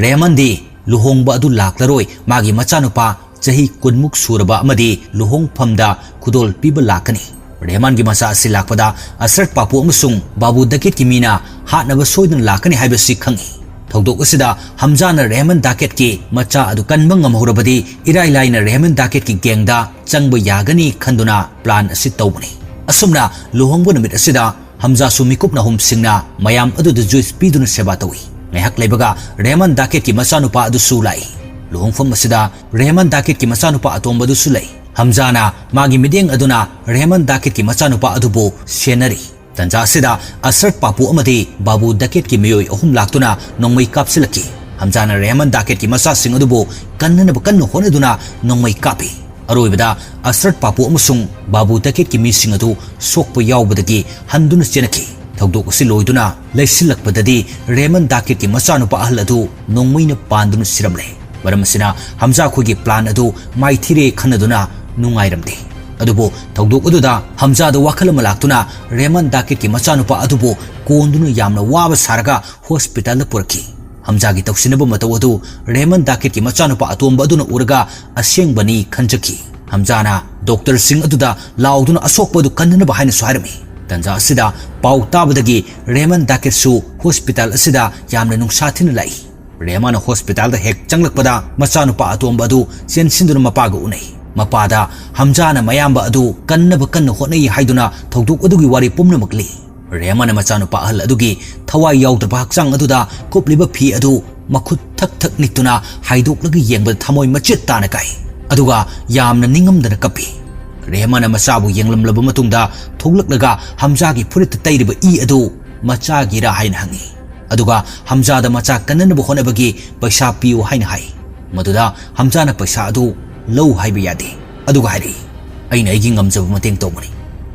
ꯔꯦꯍꯃꯟꯗꯤ ꯂꯨꯍꯣꯡꯕ ꯑꯗꯨ ꯂꯥꯛꯂꯔꯣꯏ, ꯃꯥꯒꯤ ꯃꯆꯥꯅꯨꯄꯥ ꯆꯍꯤ ꯀꯨꯟꯃꯨꯛ ꯁꯨꯔꯕ ꯑꯃꯗꯤ ꯂꯨꯍꯣꯡꯐꯝꯗ ꯈꯨꯗꯣꯜ ꯄꯤꯕ ꯂꯥꯛꯀꯅꯤ꯫ ꯔꯦꯍꯃꯟꯒꯤ ꯃꯆꯥ ꯑꯁꯤ ꯂꯥꯛꯄꯗ ꯑꯁꯔꯠ ꯄꯥꯄꯨ ꯑꯃꯁꯨꯡ ꯕꯥꯕꯨ ꯗꯥꯀꯦꯠꯀꯤ ꯃꯤꯅ ꯍꯥꯠꯅꯕ ꯁꯣꯏꯗꯅ ꯂꯥꯛꯀꯅꯤ ꯍꯥꯏꯕꯁꯤ ꯈꯪꯏ꯫ ꯊꯧꯗꯣꯛ ꯑꯁꯤꯗ ꯍꯝꯖꯥꯅ ꯔꯦꯍꯃꯟ ꯗꯥꯀꯦꯠꯀꯤ ꯃꯆꯥ ꯑꯗꯨ ꯀꯟꯕ ꯉꯝꯍꯧꯔꯕꯗꯤ ꯏꯔꯥꯏ ꯂꯥꯏꯅ ꯔꯦꯍꯃꯟ ꯗꯥꯀꯦꯠꯀꯤ ꯒꯦꯡꯗ ꯆꯪꯕ ꯌꯥꯒꯅꯤ ꯈꯟꯗꯨꯅ ꯄ꯭ꯂꯥꯟ ꯑꯁꯤ ꯇꯧꯕꯅꯤ꯫ ꯑꯁꯨꯝꯅ ꯂꯨꯍꯣꯡꯕ ꯅꯨꯃꯤꯠ ꯑꯁꯤꯗ ꯍꯝꯖꯥꯁꯨ ꯃꯤꯀꯨꯞ ꯅꯥꯍꯨꯝ ꯁꯤꯡꯅ ꯃꯌꯥꯝ ꯑꯗꯨꯗ ꯖꯨꯏꯁ ꯄꯤꯗꯨꯅ ꯁꯦꯕꯥ ꯇꯧꯏ꯫ ꯉꯥꯏꯍꯥꯛ ꯂꯩꯕꯒ ꯔꯦꯍꯃꯟ ꯗꯥꯀꯦꯠꯀꯤ ꯃꯆꯥꯅꯨꯄꯥ ꯑꯗꯨꯁꯨ ꯂꯥꯛꯏ꯫ ꯂꯨꯍꯣꯡꯐꯝ ꯑꯁꯤꯗ ꯔꯦꯍꯃꯟ ꯗꯥꯀꯦꯠꯀꯤ ꯃꯆꯥꯅꯨꯄꯥ ꯑꯇꯣꯝꯕꯗꯨꯁꯨ ꯂꯩ꯫ ꯍꯝꯖꯥꯅ ꯃꯥꯒꯤ ꯃꯤꯠꯌꯦꯡ ꯑꯗꯨꯅ ꯔꯦꯍꯃꯟ ꯗꯥꯀꯦꯠꯀꯤ ꯃꯆꯥꯅꯨꯄꯥ ꯑꯗꯨꯕꯨ ꯁꯦꯟꯅꯔꯤ꯫ ꯇꯟꯖꯥ ꯑꯁꯤꯗ ꯑꯁꯔꯠ ꯄꯥꯄꯨ ꯑꯃꯗꯤ ꯕꯥꯕꯨ ꯗꯥꯀꯦꯠꯀꯤ ꯃꯤꯑꯣꯏ ꯑꯍꯨꯝ ꯂꯥꯛꯇꯨꯅ ꯅꯣꯡꯃꯩ ꯀꯥꯞꯁꯤꯜꯂꯛꯈꯤ꯫ ꯍꯝꯖꯥꯅ ꯔꯦꯍꯃꯟ ꯗꯥꯀꯦꯠꯀꯤ ꯃꯆꯥꯁꯤꯡ ꯑꯗꯨꯕꯨ ꯀꯟꯅꯅꯕ ꯀꯟꯅ ꯍꯣꯠꯅꯗꯨꯅ ꯅꯣꯡꯃꯩ ꯀꯥꯞꯄꯤ꯫ ꯑꯔꯣꯏꯕꯗ ꯑꯁꯔꯠ ꯄꯥꯄꯨ ꯑꯃꯁꯨꯡ ꯕꯥꯕꯨ ꯗꯥꯀꯦꯠꯀꯤ ꯃꯤꯁꯤꯡ ꯑꯗꯨ ꯁꯣꯛꯄ ꯌꯥꯎꯕꯗꯒꯤ ꯍꯟꯗꯨꯅ ꯆꯦꯟꯈꯤ꯫ ꯊꯧꯗꯣꯛ ꯑꯁꯤ ꯂꯣꯏꯗꯨꯅ ꯂꯩꯁꯤꯜꯂꯛꯄꯗꯗꯤ ꯔꯦꯍꯃꯟ ꯗꯥꯀꯦꯠꯀꯤ ꯃꯆꯥꯅꯨꯄꯥ ꯑꯍꯜ ꯑꯗꯨ ꯅꯣꯡꯃꯩꯅ ꯄꯥꯟꯗꯨꯅ ꯁꯤꯔꯝꯂꯦ꯫ ꯃꯔꯝ ꯑꯁꯤꯅ ꯍꯝꯖꯥ ꯈꯣꯏꯒꯤ ꯄ꯭ꯂꯥꯟ ꯑꯗꯨ ꯃꯥꯏꯊꯤꯔꯦ ꯈꯟꯅꯗꯨꯅ ꯅꯨꯡꯉꯥꯏꯔꯝꯗꯦ꯫ ꯑꯗꯨꯕꯨ ꯊꯧꯗꯣꯛ ꯑꯗꯨꯗ ꯍꯝꯖꯥꯗ ꯋꯥꯈꯜ ꯑꯃ ꯂꯥꯛꯇꯨꯅ ꯔꯦꯍꯃꯟ ꯗꯥꯀꯦꯠꯀꯤ ꯃꯆꯥꯅꯨꯄꯥ ꯑꯗꯨꯕꯨ ꯀꯣꯟꯗꯨꯅ ꯌꯥꯝꯅ ꯋꯥꯕ ꯁꯥꯔꯒ ꯍꯣꯁꯄꯤꯇꯥꯜꯗ ꯄꯨꯔꯛꯈꯤ꯫ ꯍꯝꯖꯥꯒꯤ ꯇꯧꯁꯤꯟꯅꯕ ꯃꯇꯧ ꯑꯗꯨ ꯔꯦꯍꯃꯟ ꯗꯥꯀꯦꯠꯀꯤ ꯃꯆꯥꯅꯨꯄꯥ ꯑꯇꯣꯝꯕ ꯑꯗꯨꯅ ꯎꯔꯒ ꯑꯁꯦꯡꯕꯅꯤ ꯈꯟꯖꯈꯤ꯫ ꯍꯝꯖꯥꯅ ꯗꯣꯛꯇꯔꯁꯤꯡ ꯑꯗꯨꯗ ꯂꯥꯎꯗꯨꯅ ꯑꯁꯣꯛꯄ ꯑꯗꯨ ꯀꯟꯅꯅꯕ ꯍꯥꯏꯅꯁꯨ ꯍꯥꯏꯔꯝꯃꯤ꯫ ꯇꯟꯖꯥ ꯑꯁꯤꯗ ꯄꯥꯎ ꯇꯥꯕꯗꯒꯤ ꯔꯦꯍꯃꯟ ꯗꯥꯀꯦꯠꯁꯨ ꯍꯣꯁꯄꯤꯇꯥꯜ ꯑꯁꯤꯗ ꯌꯥꯝꯅ ꯅꯨꯡꯁꯥ ꯊꯤꯅ ꯂꯥꯛꯏ꯫ ꯔꯦꯍꯃꯟꯅ ꯍꯣꯁꯄꯤꯇꯥꯜꯗ ꯍꯦꯛ ꯆꯪꯂꯛꯄꯗ ꯃꯆꯥꯅꯨꯄꯥ ꯑꯇꯣꯝꯕ ꯑꯗꯨ ꯆꯦꯟꯁꯤꯟꯗꯨꯅ ꯃꯄꯥꯒ ꯎꯅꯩ꯫ ꯃꯄꯥꯗ ꯍꯝꯖꯥꯅ ꯃꯌꯥꯝꯕ ꯑꯗꯨ ꯀꯟꯅꯕ ꯀꯟꯅ ꯍꯣꯠꯅꯩ ꯍꯥꯏꯗꯨꯅ ꯊꯧꯗꯣꯛ ꯑꯗꯨꯒꯤ ꯋꯥꯔꯤ ꯄꯨꯝꯅꯃꯛ ꯂꯤ꯫ ꯔꯦꯍꯃꯟꯅ ꯃꯆꯥꯅꯨꯄꯥ ꯑꯍꯜ ꯑꯗꯨꯒꯤ ꯊꯋꯥꯏ ꯌꯥꯎꯗ꯭ꯔꯕ ꯍꯛꯆꯥꯡ ꯑꯗꯨꯗ ꯀꯨꯞꯂꯤꯕ ꯐꯤ ꯑꯗꯨ ꯃꯈꯨꯠ ꯊꯛ ꯊꯛ ꯅꯤꯛꯇꯨꯅ ꯍꯥꯏꯗꯣꯛꯂꯒ ꯌꯦꯡꯕꯗ ꯊꯃꯣꯏ ꯃꯆꯦꯠ ꯇꯥꯅ ꯀꯥꯏ꯫ ꯑꯗꯨꯒ ꯌꯥꯝꯅ ꯅꯤꯡꯉꯝꯗꯅ ꯀꯞꯄꯤ꯫ ꯔꯦꯍꯃꯟꯅ ꯃꯆꯥꯕꯨ ꯌꯦꯡꯂꯝꯂꯕ ꯃꯇꯨꯡꯗ ꯊꯣꯛꯂꯛꯂꯒ ꯍꯝꯖꯥꯒꯤ ꯐꯨꯔꯤꯠꯇ ꯇꯩꯔꯤꯕ ꯏ ꯑꯗꯨ ꯃꯆꯥꯒꯤꯔꯥ ꯍꯥꯏꯅ ꯍꯪꯉꯤ꯫ ꯑꯗꯨꯒ ꯍꯝꯖꯥꯗ ꯃꯆꯥ ꯀꯟꯅꯅꯕ ꯍꯣꯠꯅꯕꯒꯤ ꯄꯩꯁꯥ ꯄꯤꯌꯨ ꯍꯥꯏꯅ ꯍꯥꯏ꯫ ꯃꯗꯨꯗ ꯍꯝꯖꯥꯅ ꯄꯩꯁꯥ ꯑꯗꯨ ꯂꯧ ꯍꯥꯏꯕ ꯌꯥꯗꯦ꯫ ꯑꯗꯨꯒ ꯍꯥꯏꯔꯛꯏ, "ꯑꯩꯅ ꯑꯩꯒꯤ ꯉꯝꯖꯕ ꯃꯇꯦꯡ ꯇꯧꯕꯅꯤ꯫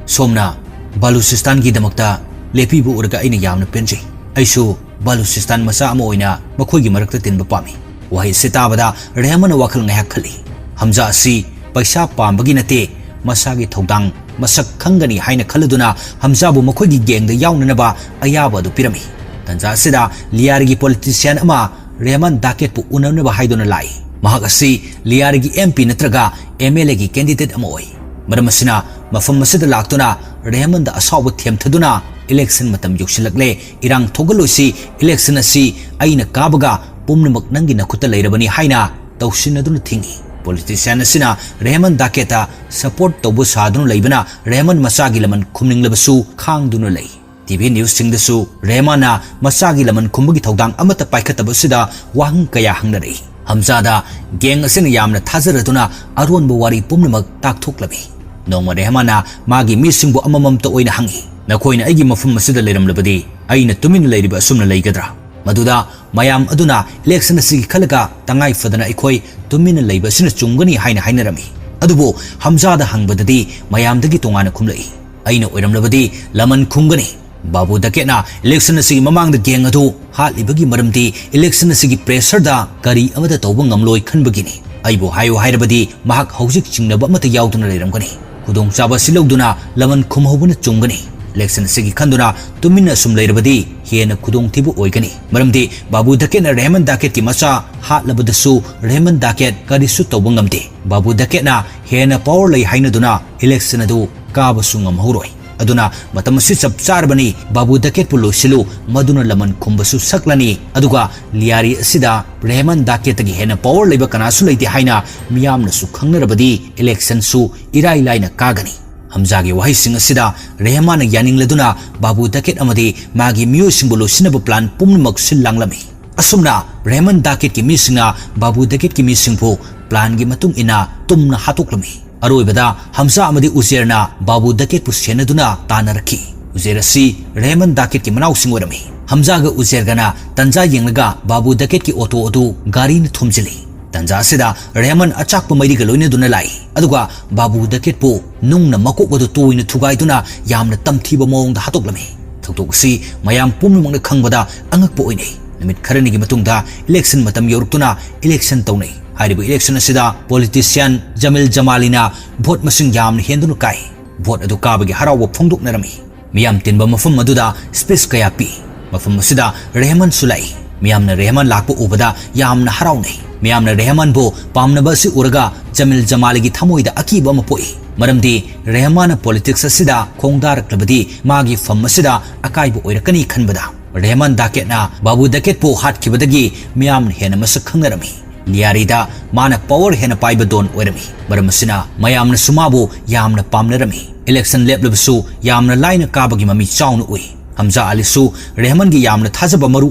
ꯁꯣꯝꯅ ꯕꯂꯨꯆꯤꯁꯇꯥꯟꯒꯤꯗꯃꯛꯇ ꯂꯦꯞꯄꯤꯕ ꯎꯔꯒ ꯑꯩꯅ ꯌꯥꯝꯅ ꯄꯦꯟꯖꯩ꯫ ꯑꯩꯁꯨ ꯕꯂꯨꯆꯤꯁꯇꯥꯟ ꯃꯆꯥ ꯑꯃ ꯑꯣꯏꯅ ꯃꯈꯣꯏꯒꯤ ꯃꯔꯛꯇ ꯇꯤꯟꯕ ꯄꯥꯝꯃꯤ꯫" ꯋꯥꯍꯩ ꯑꯁꯤ ꯇꯥꯕꯗ ꯔꯦꯍꯃꯟꯅ ꯋꯥꯈꯜ ꯉꯥꯏꯍꯥꯛ ꯈꯜꯂꯤ꯫ ꯍꯝꯖꯥ ꯑꯁꯤ ꯄꯩꯁꯥ ꯄꯥꯝꯕꯒꯤ ꯅꯠꯇꯦ, ꯃꯁꯥꯒꯤ ꯊꯧꯗꯥꯡ ꯃꯁꯛ ꯈꯪꯒꯅꯤ ꯍꯥꯏꯅ ꯈꯜꯂꯗꯨꯅ ꯍꯝꯖꯥꯕꯨ ꯃꯈꯣꯏꯒꯤ ꯒꯦꯡꯗ ꯌꯥꯎꯅꯅꯕ ꯑꯌꯥꯕ ꯑꯗꯨ ꯄꯤꯔꯝꯃꯤ꯫ ꯇꯟꯖꯥ ꯑꯁꯤꯗ ꯂꯤꯌꯥꯔꯤꯒꯤ ꯄꯣꯂꯤꯇꯤꯁꯤꯌꯥꯟ ꯑꯃ ꯔꯦꯍꯃꯟ ꯗꯥꯀꯦꯠꯄꯨ ꯎꯅꯅꯕ ꯍꯥꯏꯗꯨꯅ ꯂꯥꯛꯏ꯫ ꯃꯍꯥꯛ ꯑꯁꯤ ꯂꯤꯌꯥꯔꯤꯒꯤ ꯑꯦꯝ ꯄꯤ ꯅꯠꯇ꯭ꯔꯒ ꯑꯦꯝ ꯑꯦꯜ ꯑꯦꯒꯤ ꯀꯦꯟꯗꯤꯗꯦꯠ ꯑꯃ ꯑꯣꯏ꯫ ꯃꯔꯝ ꯑꯁꯤꯅ ꯃꯐꯝ ꯑꯁꯤꯗ ꯂꯥꯛꯇꯨꯅ ꯔꯦꯍꯃꯟꯗ ꯑꯁꯥꯎꯕ ꯊꯦꯝꯊꯗꯨꯅ, "ꯏꯂꯦꯛꯁꯟ ꯃꯇꯝ ꯌꯧꯁꯤꯜꯂꯛꯂꯦ, ꯏꯔꯥꯡ ꯊꯣꯛꯍꯜꯂꯣꯏꯁꯤ, ꯏꯂꯦꯛꯁꯟ ꯑꯁꯤ ꯑꯩꯅ ꯀꯥꯕꯒ ꯄꯨꯝꯅꯃꯛ ꯅꯪꯒꯤ ꯅꯈꯨꯠꯇ ꯂꯩꯔꯕꯅꯤ" ꯍꯥꯏꯅ ꯇꯧꯁꯤꯟꯅꯗꯨꯅ ꯊꯤꯡꯏ꯫ ꯄꯣꯂꯤꯇꯤꯁꯤꯌꯥꯟ ꯑꯁꯤꯅ ꯔꯦꯍꯃꯟ ꯗꯥꯀꯦꯠꯇ ꯁꯄꯣꯔꯠ ꯇꯧꯕ ꯁꯥꯗꯨꯅ ꯂꯩꯕꯅ ꯔꯦꯍꯃꯟ ꯃꯆꯥꯒꯤ ꯂꯃꯟ ꯈꯨꯝꯅꯤꯡꯂꯕꯁꯨ ꯈꯥꯡꯗꯨꯅ ꯂꯩ꯫ ꯇꯤ ꯚꯤ ꯅ꯭ꯌꯨꯁꯁꯤꯡꯗꯁꯨ ꯔꯦꯍꯃꯥꯟꯅ ꯃꯆꯥꯒꯤ ꯂꯃꯟ ꯈꯨꯝꯕꯒꯤ ꯊꯧꯗꯥꯡ ꯑꯃꯠꯇ ꯄꯥꯏꯈꯠꯇꯕ ꯑꯁꯤꯗ ꯋꯥꯍꯪ ꯀꯌꯥ ꯍꯪꯅꯔꯛꯏ꯫ ꯍꯝꯖꯥꯗ ꯒꯦꯡ ꯑꯁꯤꯅ ꯌꯥꯝꯅ ꯊꯥꯖꯔꯗꯨꯅ ꯑꯔꯣꯟꯕ ꯋꯥꯔꯤ ꯄꯨꯝꯅꯃꯛ ꯇꯥꯛꯊꯣꯛꯂꯝꯃꯤ꯫ ꯅꯣꯡꯃ ꯔꯦꯍꯃꯥꯟꯅ ꯃꯥꯒꯤ ꯃꯤꯁꯤꯡꯕꯨ ꯑꯃꯃꯝꯇ ꯑꯣꯏꯅ ꯍꯪꯉꯤ, "ꯅꯈꯣꯏꯅ ꯑꯩꯒꯤ ꯃꯐꯝ ꯑꯁꯤꯗ ꯂꯩꯔꯝꯂꯕꯗꯤ ꯑꯩꯅ ꯇꯨꯃꯤꯟꯅ ꯂꯩꯔꯤꯕ ꯑꯁꯨꯝꯅ ꯂꯩꯒꯗ꯭ꯔꯥ?" ꯃꯗꯨꯗ ꯃꯌꯥꯝ ꯑꯗꯨꯅ ꯏꯂꯦꯛꯁꯟ ꯑꯁꯤꯒꯤ ꯈꯜꯂꯒ ꯇꯉꯥꯏ ꯐꯗꯅ ꯑꯩꯈꯣꯏ ꯇꯨꯃꯤꯟꯅ ꯂꯩꯕ ꯑꯁꯤꯅ ꯆꯨꯝꯒꯅꯤ ꯍꯥꯏꯅ ꯍꯥꯏꯅꯔꯝꯃꯤ꯫ ꯑꯗꯨꯕꯨ ꯍꯝꯖꯥꯗ ꯍꯪꯕꯗꯗꯤ ꯃꯌꯥꯝꯗꯒꯤ ꯇꯣꯉꯥꯟꯅ ꯈꯨꯝꯂꯛꯏ, "ꯑꯩꯅ ꯑꯣꯏꯔꯝꯂꯕꯗꯤ ꯂꯃꯟ ꯈꯨꯝꯒꯅꯤ꯫ ꯕꯥꯕꯨ ꯗꯀꯦꯠꯅ ꯏꯂꯦꯛꯁꯟ ꯑꯁꯤꯒꯤ ꯃꯃꯥꯡꯗ ꯒꯦꯡ ꯑꯗꯨ ꯍꯥꯠꯂꯤꯕꯒꯤ ꯃꯔꯝꯗꯤ ꯏꯂꯦꯛꯁꯟ ꯑꯁꯤꯒꯤ ꯄ꯭ꯔꯦꯁꯔꯗ ꯀꯔꯤ ꯑꯃꯠꯇ ꯇꯧꯕ ꯉꯝꯂꯣꯏ ꯈꯟꯕꯒꯤꯅꯤ꯫ ꯑꯩꯕꯨ ꯍꯥꯏꯌꯨ ꯍꯥꯏꯔꯕꯗꯤ ꯃꯍꯥꯛ ꯍꯧꯖꯤꯛ ꯆꯤꯡꯅꯕ ꯑꯃꯠꯇ ꯌꯥꯎꯗꯨꯅ ꯂꯩꯔꯝꯒꯅꯤ꯫ ꯈꯨꯗꯣꯡꯆꯥꯕ ꯑꯁꯤ ꯂꯧꯗꯨꯅ ꯂꯃꯟ ꯈꯨꯝꯍꯧꯕꯅ ꯆꯨꯝꯒꯅꯤ꯫ ꯏꯂꯦꯛꯁꯟ ꯑꯁꯤꯒꯤ ꯈꯟꯗꯨꯅ ꯇꯨꯃꯤꯟꯅ ꯑꯁꯨꯝ ꯂꯩꯔꯕꯗꯤ ꯍꯦꯟꯅ ꯈꯨꯗꯣꯡꯊꯤꯕ ꯑꯣꯏꯒꯅꯤ꯫ ꯃꯔꯝꯗꯤ ꯕꯥꯕꯨ ꯗꯀꯦꯠꯅ ꯔꯦꯍꯃꯟ ꯗꯀꯦꯠꯀꯤ ꯃꯆꯥ ꯍꯥꯠꯂꯕꯗꯁꯨ ꯔꯦꯍꯃꯟ ꯗꯀꯦꯠ ꯀꯔꯤꯁꯨ ꯇꯧꯕ ꯉꯝꯗꯦ꯫ ꯕꯥꯕꯨ ꯗꯀꯦꯠꯅ ꯍꯦꯟꯅ ꯄꯋꯔ ꯂꯩ ꯍꯥꯏꯅꯗꯨꯅ ꯏꯂꯦꯛꯁꯟ ꯑꯗꯨ ꯀꯥꯕꯁꯨ ꯉꯝꯍꯧꯔꯣꯏ꯫ ꯑꯗꯨꯅ ꯃꯇꯝ ꯑꯁꯤ ꯆꯞ ꯆꯥꯔꯕꯅꯤ, ꯕꯥꯕꯨ ꯗꯀꯦꯠꯄꯨ ꯂꯣꯏꯁꯤꯜꯂꯨ, ꯃꯗꯨꯅ ꯂꯃꯟ ꯈꯨꯝꯕꯁꯨ ꯁꯛꯂꯅꯤ, ꯑꯗꯨꯒ ꯂꯤꯌꯥꯔꯤ ꯑꯁꯤꯗ ꯔꯦꯍꯃꯟ ꯗꯀꯦꯠꯇꯒꯤ ꯍꯦꯟꯅ ꯄꯋꯔ ꯂꯩꯕ ꯀꯅꯥꯁꯨ ꯂꯩꯇꯦ ꯍꯥꯏꯅ ꯃꯤꯌꯥꯝꯅꯁꯨ ꯈꯪꯅꯔꯕꯗꯤ ꯏꯂꯦꯛꯁꯟꯁꯨ ꯏꯔꯥꯏ ꯂꯥꯏꯅ ꯀꯥꯒꯅꯤ꯫ ꯍꯝꯖꯥꯒꯤ ꯋꯥꯍꯩꯁꯤꯡ ꯑꯁꯤꯗ ꯔꯦꯍꯃꯥꯟꯅ ꯌꯥꯅꯤꯡꯂꯗꯨꯅ ꯕꯥꯕꯨ ꯗꯀꯦꯠ ꯑꯃꯗꯤ ꯃꯥꯒꯤ ꯃꯤꯑꯣꯏꯁꯤꯡꯕꯨ ꯂꯣꯏꯁꯤꯟꯅꯕ ꯄ꯭ꯂꯥꯟ ꯄꯨꯝꯅꯃꯛ ꯁꯤꯜ ꯂꯥꯡꯂꯝꯃꯤ꯫ ꯑꯁꯨꯝꯅ ꯔꯦꯍꯃꯟ ꯗꯥꯀꯦꯠꯀꯤ ꯃꯤꯁꯤꯡꯅ ꯕꯥꯕꯨ ꯗꯀꯦꯠꯀꯤ ꯃꯤꯁꯤꯡꯕꯨ ꯄ꯭ꯂꯥꯟꯒꯤ ꯃꯇꯨꯡ ꯏꯟꯅ ꯇꯨꯝꯅ ꯍꯥꯠꯇꯣꯛꯂꯝꯃꯤ꯫ ꯑꯔꯣꯏꯕꯗ ꯍꯝꯖꯥ ꯑꯃꯗꯤ ꯎꯖꯦꯔꯅ ꯕꯥꯕꯨ ꯗꯀꯦꯠꯄꯨ ꯁꯦꯟꯅꯗꯨꯅ ꯇꯥꯟꯅꯔꯛꯈꯤ꯫ ꯎꯖꯦꯔ ꯑꯁꯤ ꯔꯦꯍꯃꯟ ꯗꯥꯀꯦꯠꯀꯤ ꯃꯅꯥꯎꯁꯤꯡ ꯑꯣꯏꯔꯝꯃꯤ꯫ ꯍꯝꯖꯥꯒ ꯎꯖꯦꯔꯒꯅ ꯇꯟꯖꯥ ꯌꯦꯡꯂꯒ ꯕꯥꯕꯨ ꯗꯀꯦꯠꯀꯤ ꯑꯣꯇꯣ ꯑꯗꯨ ꯒꯥꯔꯤꯅ ꯊꯣꯝꯖꯤꯜꯂꯤ꯫ ꯇꯟꯖꯥ ꯑꯁꯤꯗ ꯔꯦꯍꯃꯟ ꯑꯆꯥꯛꯄ ꯃꯩꯔꯤꯒ ꯂꯣꯏꯅꯗꯨꯅ ꯂꯥꯛꯏ, ꯑꯗꯨꯒ ꯕꯥꯕꯨ ꯗꯀꯦꯠꯄꯨ ꯅꯨꯡꯅ ꯃꯀꯣꯛ ꯑꯗꯨ ꯇꯣꯏꯅ ꯊꯨꯒꯥꯏꯗꯨꯅ ꯌꯥꯝꯅ ꯇꯝꯊꯤꯕ ꯃꯑꯣꯡꯗ ꯍꯥꯠꯇꯣꯛꯂꯝꯃꯤ꯫ ꯊꯧꯗꯣꯛ ꯑꯁꯤ ꯃꯌꯥꯝ ꯄꯨꯝꯅꯃꯛꯅ ꯈꯪꯕꯗ ꯑꯉꯛꯄ ꯑꯣꯏꯅꯩ꯫ ꯅꯨꯃꯤꯠ ꯈꯔꯅꯤꯒꯤ ꯃꯇꯨꯡꯗ ꯏꯂꯦꯛꯁꯟ ꯃꯇꯝ ꯌꯧꯔꯛꯇꯨꯅ ꯏꯂꯦꯛꯁꯟ ꯇꯧꯅꯩ꯫ ꯍꯥꯏꯔꯤꯕ ꯏꯂꯦꯛꯁꯟ ꯑꯁꯤꯗ ꯄꯣꯂꯤꯇꯤꯁꯤꯌꯥꯟ ꯖꯃꯤꯜ ꯖꯃꯥꯂꯤꯅ ꯚꯣꯠ ꯃꯁꯤꯡ ꯌꯥꯝꯅ ꯍꯦꯟꯗꯨꯅ ꯀꯥꯏ꯫ ꯚꯣꯠ ꯑꯗꯨ ꯀꯥꯕꯒꯤ ꯍꯔꯥꯎꯕ ꯐꯣꯡꯗꯣꯛꯅꯔꯝꯃꯤ꯫ ꯃꯤꯌꯥꯝ ꯇꯤꯟꯕ ꯃꯐꯝ ꯑꯗꯨꯗ ꯁ꯭ꯄꯤꯆ ꯀꯌꯥ ꯄꯤ꯫ ꯃꯐꯝ ꯑꯁꯤꯗ ꯔꯦꯍꯃꯟꯁꯨ ꯂꯥꯛꯏ꯫ ꯃꯤꯌꯥꯝꯅ ꯔꯦꯍꯃꯟ ꯂꯥꯛꯄ ꯎꯕꯗ ꯌꯥꯝꯅ ꯍꯔꯥꯎꯅꯩ꯫ ꯃꯤꯌꯥꯝꯅ ꯔꯦꯍꯃꯟꯕꯨ ꯄꯥꯝꯅꯕ ꯑꯁꯤ ꯎꯔꯒ ꯖꯃꯤꯜ ꯖꯃꯥꯂꯤꯒꯤ ꯊꯃꯣꯏꯗ ꯑꯀꯤꯕ ꯑꯃ ꯄꯣꯛꯏ, ꯃꯔꯝꯗꯤ ꯔꯦꯍꯃꯥꯟꯅ ꯄꯣꯂꯤꯇꯤꯛꯁ ꯑꯁꯤꯗ ꯈꯣꯡꯗꯥꯔꯛꯂꯕꯗꯤ ꯃꯥꯒꯤ ꯐꯝ ꯑꯁꯤꯗ ꯑꯀꯥꯏꯕ ꯑꯣꯏꯔꯛꯀꯅꯤ ꯈꯟꯕꯗ꯫ ꯔꯦꯍꯃꯥꯟ ꯗꯥꯀꯦꯠꯅ ꯕꯥꯕꯨ ꯗꯀꯦꯠꯄꯨ ꯍꯥꯠꯈꯤꯕꯗꯒꯤ ꯃꯤꯌꯥꯝꯅ ꯍꯦꯟꯅ ꯃꯁꯛ ꯈꯪꯅꯔꯝꯃꯤ꯫ ꯂꯤꯌꯥꯔꯤꯗ ꯃꯥꯅ ꯄꯋꯔ ꯍꯦꯟꯅ ꯄꯥꯏꯕ ꯗꯣꯟ ꯑꯣꯏꯔꯝꯃꯤ꯫ ꯃꯔꯝ ꯑꯁꯤꯅ ꯃꯌꯥꯝꯅꯁꯨ ꯃꯥꯕꯨ ꯌꯥꯝꯅ ꯄꯥꯝꯅꯔꯝꯃꯤ꯫ ꯏꯂꯦꯛꯁꯟ ꯂꯦꯞꯂꯕꯁꯨ ꯌꯥꯝꯅ ꯂꯥꯏꯅ ꯀꯥꯕꯒꯤ ꯃꯃꯤ ꯆꯥꯎꯅ ꯎꯏ꯫ ꯍꯝꯖꯥ ꯑꯂꯤꯁꯨ ꯔꯦꯍꯃꯟꯒꯤ ꯌꯥꯝꯅ ꯊꯥꯖꯕ ꯃꯔꯨ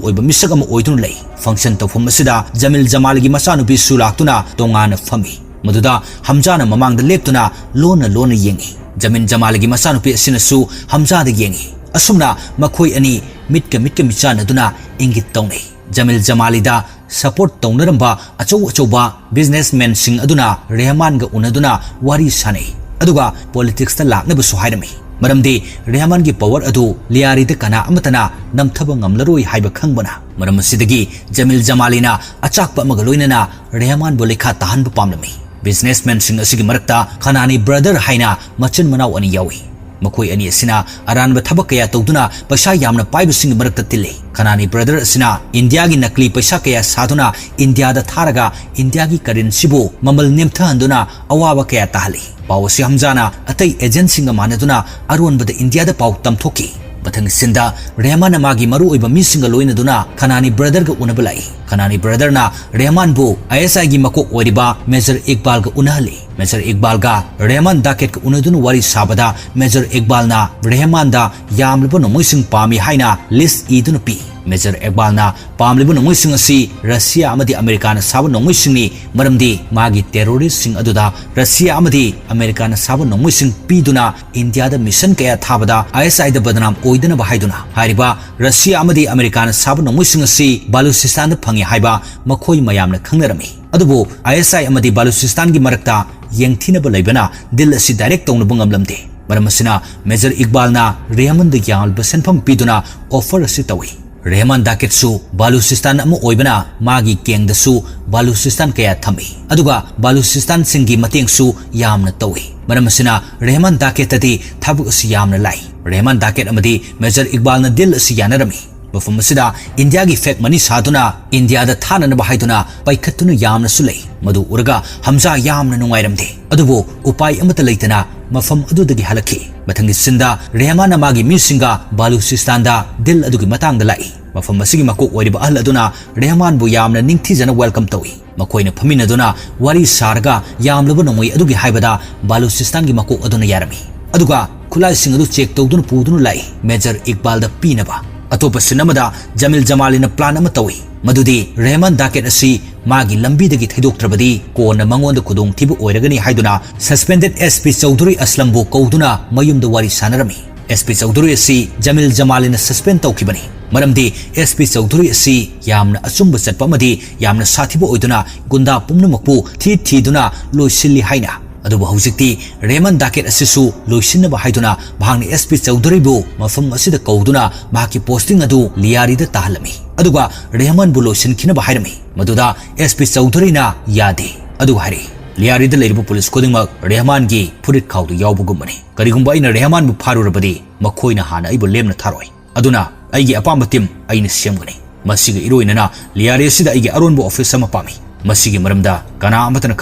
ꯑꯣꯏꯕ ꯃꯤꯁꯛ ꯑꯃ ꯑꯣꯏꯗꯨꯅ ꯂꯩ꯫ ꯐꯪꯁꯟ ꯇꯧꯐꯝ ꯑꯁꯤꯗ ꯖꯃꯤꯜ ꯖꯃꯥꯂꯤꯒꯤ ꯃꯆꯥꯅꯨꯄꯤꯁꯨ ꯂꯥꯛꯇꯨꯅ ꯇꯣꯉꯥꯟꯅ ꯐꯝꯃꯤ꯫ ꯃꯗꯨꯗ ꯍꯝꯖꯥꯅ ꯃꯃꯥꯡꯗ ꯂꯦꯞꯇꯨꯅ ꯂꯣꯟꯅ ꯂꯣꯟꯅ ꯌꯦꯡꯉꯤ꯫ ꯖꯃꯤꯜ ꯖꯃꯥꯂꯤꯒꯤ ꯃꯆꯥꯅꯨꯄꯤ ꯑꯁꯤꯅꯁꯨ ꯍꯝꯖꯥꯗ ꯌꯦꯡꯉꯤ꯫ ꯑꯁꯨꯝꯅ ꯃꯈꯣꯏ ꯑꯅꯤ ꯃꯤꯠꯀ ꯃꯤꯠꯀ ꯃꯤꯆꯥꯟꯅꯗꯨꯅ ꯏꯪꯒꯤꯠ ꯇꯧꯅꯩ꯫ ꯖꯃꯤꯜ ꯖꯃꯥꯂꯤꯗ ꯁꯄꯣꯔꯠ ꯇꯧꯅꯔꯝꯕ ꯑꯆꯧ ꯑꯆꯧꯕ ꯕꯤꯖꯤꯅꯦꯁꯃꯦꯟꯁꯤꯡ ꯑꯗꯨꯅ ꯔꯦꯍꯃꯥꯟꯒ ꯎꯅꯗꯨꯅ ꯋꯥꯔꯤ ꯁꯥꯅꯩ, ꯑꯗꯨꯒ ꯄꯣꯂꯤꯇꯤꯛꯁꯇ ꯂꯥꯛꯅꯕꯁꯨ ꯍꯥꯏꯔꯝꯃꯤ, ꯃꯔꯝꯗꯤ ꯔꯦꯍꯃꯥꯟꯒꯤ ꯄꯋꯔ ꯑꯗꯨ ꯂꯤꯌꯥꯔꯤꯗ ꯀꯅꯥ ꯑꯃꯠꯇꯅ ꯅꯝꯊꯕ ꯉꯝꯂꯔꯣꯏ ꯍꯥꯏꯕ ꯈꯪꯕꯅ꯫ ꯃꯔꯝ ꯑꯁꯤꯗꯒꯤ ꯖꯃꯤꯜ ꯖꯃꯥꯂꯤꯅ ꯑꯆꯥꯛꯄ ꯑꯃꯒ ꯂꯣꯏꯅꯅ ꯔꯦꯍꯃꯥꯟꯕꯨ ꯂꯩꯈꯥ ꯇꯥꯍꯟꯕ ꯄꯥꯝꯂꯝꯃꯤ꯫ ꯕꯤꯖꯤꯅꯦꯁꯃꯦꯟꯁꯤꯡ ꯑꯁꯤꯒꯤ ꯃꯔꯛꯇ ꯈꯅꯥꯅꯤ ꯕ꯭ꯔꯗꯔ ꯍꯥꯏꯅ ꯃꯆꯤꯟ ꯃꯅꯥꯎ ꯑꯅꯤ ꯌꯥꯎꯏ꯫ ꯃꯈꯣꯏ ꯑꯅꯤ ꯑꯁꯤꯅ ꯑꯔꯥꯟꯕ ꯊꯕꯛ ꯀꯌꯥ ꯇꯧꯗꯨꯅ ꯄꯩꯁꯥ ꯌꯥꯝꯅ ꯄꯥꯏꯕꯁꯤꯡꯒꯤ ꯃꯔꯛꯇ ꯇꯤꯜꯂꯤ꯫ ꯈꯅꯥꯅꯤ ꯕ꯭ꯔꯗꯔ ꯑꯁꯤꯅ ꯏꯟꯗꯤꯌꯥꯒꯤ ꯅꯀꯂꯤ ꯄꯩꯁꯥ ꯀꯌꯥ ꯁꯥꯗꯨꯅ ꯏꯟꯗꯤꯌꯥꯗ ꯊꯥꯔꯒ ꯏꯟꯗꯤꯌꯥꯒꯤ ꯀꯔꯦꯟꯁꯤꯕꯨ ꯃꯃꯜ ꯅꯦꯝꯊꯍꯟꯗꯨꯅ ꯑꯋꯥꯕ ꯀꯌꯥ ꯇꯥꯍꯜꯂꯤ꯫ ꯄꯥꯎ ꯑꯁꯤ ꯍꯝꯖꯥꯅ ꯑꯇꯩ ꯑꯦꯖꯦꯟꯠꯁꯤꯡꯒ ꯃꯥꯟꯅꯗꯨꯅ ꯑꯔꯣꯟꯕꯗ ꯏꯟꯗꯤꯌꯥꯗ ꯄꯥꯎ ꯇꯝꯊꯣꯛꯈꯤ꯫ ꯃꯊꯪꯒꯤ ꯁꯤꯟꯗ ꯔꯦꯍꯃꯥꯟꯅ ꯃꯥꯒꯤ ꯃꯔꯨꯑꯣꯏꯕ ꯃꯤꯁꯤꯡꯒ ꯂꯣꯏꯅꯗꯨꯅ ꯈꯅꯥꯅꯤ ꯕ꯭ꯔꯗꯔꯒ ꯎꯅꯕ ꯂꯥꯛꯏ꯫ ꯈꯅꯥꯅꯤ ꯕ꯭ꯔꯗꯔꯅ ꯔꯦꯍꯃꯥꯟꯕꯨ ꯑꯥꯏ ꯑꯦꯁ ꯑꯥꯏꯒꯤ ꯃꯀꯣꯛ ꯑꯣꯏꯔꯤꯕ ꯃꯦꯖꯔ ꯏꯛꯕꯥꯜꯒ ꯎꯅꯍꯜꯂꯤ꯫ ꯃꯦꯖꯔ ꯏꯛꯕꯥꯜꯒ ꯔꯦꯍꯃꯥꯟ ꯗꯥꯀꯦꯠꯀ ꯎꯅꯗꯨꯅ ꯋꯥꯔꯤ ꯁꯥꯕꯗ ꯃꯦꯖꯔ ꯏꯛꯕꯥꯜꯅ ꯔꯦꯍꯃꯥꯟꯗ ꯌꯥꯝꯂꯕ ꯅꯣꯡꯃꯩꯁꯤꯡ ꯄꯥꯝꯃꯤ ꯍꯥꯏꯅ ꯂꯤꯁ ꯏꯗꯨꯅ ꯄꯤ꯫ ꯃꯦꯖꯔ ꯏꯛꯕꯥꯜꯅ ꯄꯥꯝꯂꯤꯕ ꯅꯣꯡꯃꯩꯁꯤꯡ ꯑꯁꯤ ꯔꯁꯤꯌꯥ ꯑꯃꯗꯤ ꯑꯃꯦꯔꯤꯀꯥꯅ ꯁꯥꯕ ꯅꯣꯡꯃꯩꯁꯤꯡꯅꯤ, ꯃꯔꯝꯗꯤ ꯃꯥꯒꯤ ꯇꯦꯔꯣꯔꯤꯁ꯭ꯠꯁꯤꯡ ꯑꯗꯨꯗ ꯔꯁꯤꯌꯥ ꯑꯃꯗꯤ ꯑꯃꯦꯔꯤꯀꯥꯅ ꯁꯥꯕ ꯅꯣꯡꯃꯩꯁꯤꯡ ꯄꯤꯗꯨꯅ ꯏꯟꯗꯤꯌꯥꯗ ꯃꯤꯁꯟ ꯀꯌꯥ ꯊꯥꯕꯗ ꯑꯥꯏ ꯑꯦꯁ ꯑꯥꯏꯗ ꯕꯗꯅꯥꯝ ꯑꯣꯏꯗꯅꯕ ꯍꯥꯏꯗꯨꯅ ꯍꯥꯏꯔꯤꯕ ꯔꯁꯤꯌꯥ ꯑꯃꯗꯤ ꯑꯃꯦꯔꯤꯀꯥꯅ ꯁꯥꯕ ꯅꯣꯡꯃꯩꯁꯤꯡ ꯑꯁꯤ ꯕꯂꯨꯆꯤꯁꯇꯥꯟꯗ ꯐꯪꯉꯤ ꯍꯥꯏꯕ ꯃꯈꯣꯏ ꯃꯌꯥꯝꯅ ꯈꯪꯅꯔꯝꯃꯤ꯫ ꯑꯗꯨꯕꯨ ꯑꯥꯏ ꯑꯦꯁ ꯑꯥꯏ ꯑꯃꯗꯤ ꯕꯂꯨꯆꯤꯁꯇꯥꯟꯒꯤ ꯃꯔꯛꯇ ꯌꯦꯡꯊꯤꯅꯕ ꯂꯩꯕꯅ ꯗꯤꯜ ꯑꯁꯤ ꯗꯥꯏꯔꯦꯛ ꯇꯧꯅꯕ ꯉꯝꯂꯝꯗꯦ꯫ ꯃꯔꯝ ꯑꯁꯤꯅ ꯃꯦꯖꯔ ꯏꯛꯕꯥꯜꯅ ꯔꯦꯍꯃꯟꯗ ꯌꯥꯝꯂꯕ ꯁꯦꯟꯐꯝ ꯄꯤꯗꯨꯅ ꯑꯣꯐꯔ ꯑꯁꯤ ꯇꯧꯏ꯫ ꯔꯦꯍꯃꯥꯟ ꯗꯥꯀꯦꯠꯁꯨ ꯕꯂꯨꯆꯤꯁꯇꯥꯟ ꯑꯃ ꯑꯣꯏꯕꯅ ꯃꯥꯒꯤ ꯒꯦꯡꯗꯁꯨ ꯕꯂꯨꯆꯤꯁꯇꯥꯟ ꯀꯌꯥ ꯊꯝꯃꯤ, ꯑꯗꯨꯒ ꯕꯂꯨꯆꯤꯁꯇꯥꯟꯁꯤꯡꯒꯤ ꯃꯇꯦꯡꯁꯨ ꯌꯥꯝꯅ ꯇꯧꯏ꯫ ꯃꯔꯝ ꯑꯁꯤꯅ ꯔꯦꯍꯃꯥꯟ ꯗꯥꯀꯦꯠꯇꯗꯤ ꯊꯕꯛ ꯑꯁꯤ ꯌꯥꯝꯅ ꯂꯥꯏ꯫ ꯔꯦꯍꯃꯥꯟ ꯗꯥꯀꯦꯠ ꯑꯃꯗꯤ ꯃꯦꯖꯔ ꯏꯛꯕꯥꯜꯅ ꯗꯤꯜ ꯑꯁꯤ ꯌꯥꯅꯔꯝꯃꯤ꯫ ꯃꯐꯝ ꯑꯁꯤꯗ ꯏꯟꯗꯤꯌꯥꯒꯤ ꯐꯦꯛ ꯃꯅꯤ ꯁꯥꯗꯨꯅ ꯏꯟꯗꯤꯌꯥꯗ ꯊꯥꯅꯅꯕ ꯍꯥꯏꯗꯨꯅ ꯄꯥꯏꯈꯠꯇꯨꯅ ꯌꯥꯝꯅꯁꯨ ꯂꯩ꯫ ꯃꯗꯨ ꯎꯔꯒ ꯍꯝꯖꯥ ꯌꯥꯝꯅ ꯅꯨꯡꯉꯥꯏꯔꯝꯗꯦ꯫ ꯑꯗꯨꯕꯨ ꯎꯄꯥꯏ ꯑꯃꯠꯇ ꯂꯩꯇꯅ ꯃꯐꯝ ꯑꯗꯨꯗꯒꯤ ꯍꯜꯂꯛꯈꯤ꯫ ꯃꯊꯪꯒꯤ ꯁꯤꯟꯗ ꯔꯦꯍꯃꯥꯟꯅ ꯃꯥꯒꯤ ꯃꯤꯁꯤꯡꯒ ꯕꯂꯨꯆꯤꯁꯇꯥꯟꯗ ꯗꯤꯜ ꯑꯗꯨꯒꯤ ꯃꯇꯥꯡꯗ ꯂꯥꯛꯏ꯫ ꯃꯐꯝ ꯑꯁꯤꯒꯤ ꯃꯀꯣꯛ ꯑꯣꯏꯔꯤꯕ ꯑꯍꯜ ꯑꯗꯨꯅ ꯔꯦꯍꯃꯥꯟꯕꯨ ꯌꯥꯝꯅ ꯅꯤꯡꯊꯤꯖꯅ ꯋꯦꯜꯀꯝ ꯇꯧꯏ꯫ ꯃꯈꯣꯏꯅ ꯐꯝꯃꯤꯟꯅꯗꯨꯅ ꯋꯥꯔꯤ ꯁꯥꯔꯒ ꯌꯥꯝꯂꯕ ꯅꯣꯡꯃꯩ ꯑꯗꯨꯒꯤ ꯍꯥꯏꯕꯗ ꯕꯂꯨꯆꯤꯁꯇꯥꯟꯒꯤ ꯃꯀꯣꯛ ꯑꯗꯨꯅ ꯌꯥꯔꯝꯃꯤ꯫ ꯑꯗꯨꯒ ꯈꯨꯠꯂꯥꯏꯁꯤꯡ ꯑꯗꯨ ꯆꯦꯛ ꯇꯧꯗꯨꯅ ꯄꯨꯗꯨꯅ ꯂꯥꯛꯏ꯫ ꯃꯦꯖꯔ ꯏꯛꯕꯥꯜꯗ ꯄꯤꯅꯕ꯫ ꯑꯇꯣꯞꯄ ꯁꯤꯟ ꯑꯃꯗ ꯖꯃꯤꯜ ꯖꯃꯥꯂꯤꯅ ꯄ꯭ꯂꯥꯟ ꯑꯃ ꯇꯧꯏ, ꯃꯗꯨꯗꯤ ꯔꯦꯍꯃꯥꯟ ꯗꯥꯀꯦꯠ ꯑꯁꯤ ꯃꯥꯒꯤ ꯂꯝꯕꯤꯗꯒꯤ ꯊꯩꯗꯣꯛꯇ꯭ꯔꯕꯗꯤ ꯀꯣꯟꯅ ꯃꯉꯣꯟꯗ ꯈꯨꯗꯣꯡꯊꯤꯕ ꯑꯣꯏꯔꯒꯅꯤ ꯍꯥꯏꯗꯨꯅ ꯁꯁꯄꯦꯟꯗꯦꯗ ꯑꯦꯁ ꯄꯤ ꯆꯧꯙꯨꯔꯤ ꯑꯁꯂꯝꯕꯨ ꯀꯧꯗꯨꯅ ꯃꯌꯨꯝꯗ ꯋꯥꯔꯤ ꯁꯥꯟꯅꯔꯝꯃꯤ꯫ ꯑꯦꯁ ꯄꯤ ꯆꯧꯙꯨꯔꯤ ꯑꯁꯤ ꯖꯃꯤꯜ ꯖꯃꯥꯂꯤꯅ ꯁꯁꯄꯦꯟ ꯇꯧꯈꯤꯕꯅꯤ, ꯃꯔꯝꯗꯤ ꯑꯦꯁ ꯄꯤ ꯆꯧꯙꯨꯔꯤ ꯑꯁꯤ ꯌꯥꯝꯅ ꯑꯆꯨꯝꯕ ꯆꯠꯄ ꯑꯃꯗꯤ ꯌꯥꯝꯅ ꯁꯥꯊꯤꯕ ꯑꯣꯏꯗꯨꯅ ꯒꯨꯟꯗꯥ ꯄꯨꯝꯅꯃꯛꯄꯨ ꯊꯤ ꯊꯤꯗꯨꯅ ꯂꯣꯏꯁꯤꯜꯂꯤ ꯍꯥꯏꯅ꯫ ꯑꯗꯨꯕꯨ ꯍꯧꯖꯤꯛꯇꯤ ꯔꯦꯍꯃꯥꯟ ꯗꯥꯀꯦꯠ ꯑꯁꯤꯁꯨ ꯂꯣꯏꯁꯤꯟꯅꯕ ꯍꯥꯏꯗꯨꯅ ꯃꯍꯥꯛꯅ ꯑꯦꯁ ꯄꯤ ꯆꯧꯙꯨꯔꯤꯕꯨ ꯃꯐꯝ ꯑꯁꯤꯗ ꯀꯧꯗꯨꯅ ꯃꯍꯥꯛꯀꯤ ꯄꯣꯁꯇꯤꯡ ꯑꯗꯨ ꯂꯤꯌꯥꯔꯤꯗ ꯇꯥꯍꯜꯂꯝꯃꯤ, ꯑꯗꯨꯒ ꯔꯦꯍꯃꯥꯟꯕꯨ ꯂꯣꯏꯁꯤꯟꯈꯤꯅꯕ ꯍꯥꯏꯔꯝꯃꯤ꯫ ꯃꯗꯨꯗ ꯑꯦꯁ ꯄꯤ ꯆꯧꯙꯨꯔꯤꯅ ꯌꯥꯗꯦ꯫ ꯑꯗꯨꯒ ꯍꯥꯏꯔꯛꯏ, ꯂꯤꯌꯥꯔꯤꯗ ꯂꯩꯔꯤꯕ ꯄꯨꯂꯤꯁ ꯈꯨꯗꯤꯡꯃꯛ ꯔꯦꯍꯃꯥꯟꯒꯤ ꯐꯨꯔꯤꯠ ꯈꯥꯎꯗ ꯌꯥꯎꯕꯒꯨꯝꯕꯅꯤ꯫ ꯀꯔꯤꯒꯨꯝꯕ ꯑꯩꯅ ꯔꯦꯍꯃꯥꯟꯕꯨ ꯐꯥꯔꯨꯔꯕꯗꯤ ꯃꯈꯣꯏꯅ ꯍꯥꯟꯅ ꯑꯩꯕꯨ ꯂꯦꯝꯅ ꯊꯥꯔꯣꯏ꯫ ꯑꯗꯨꯅ ꯑꯩꯒꯤ ꯑꯄꯥꯝꯕ ꯇꯤꯝ ꯑꯩꯅ ꯁꯦꯝꯒꯅꯤ꯫ ꯃꯁꯤꯒ ꯏꯔꯣꯏꯅꯅ ꯂꯤꯌꯥꯔꯤ ꯑꯁꯤꯗ ꯑꯩꯒꯤ ꯑꯔꯣꯟꯕ ꯑꯣꯐꯤꯁ ꯑꯃ ꯄꯥꯝꯃꯤ꯫ ꯃꯁꯤꯒꯤ ꯃꯔꯝꯗ ꯀꯅꯥ ꯑꯃꯠꯇꯅ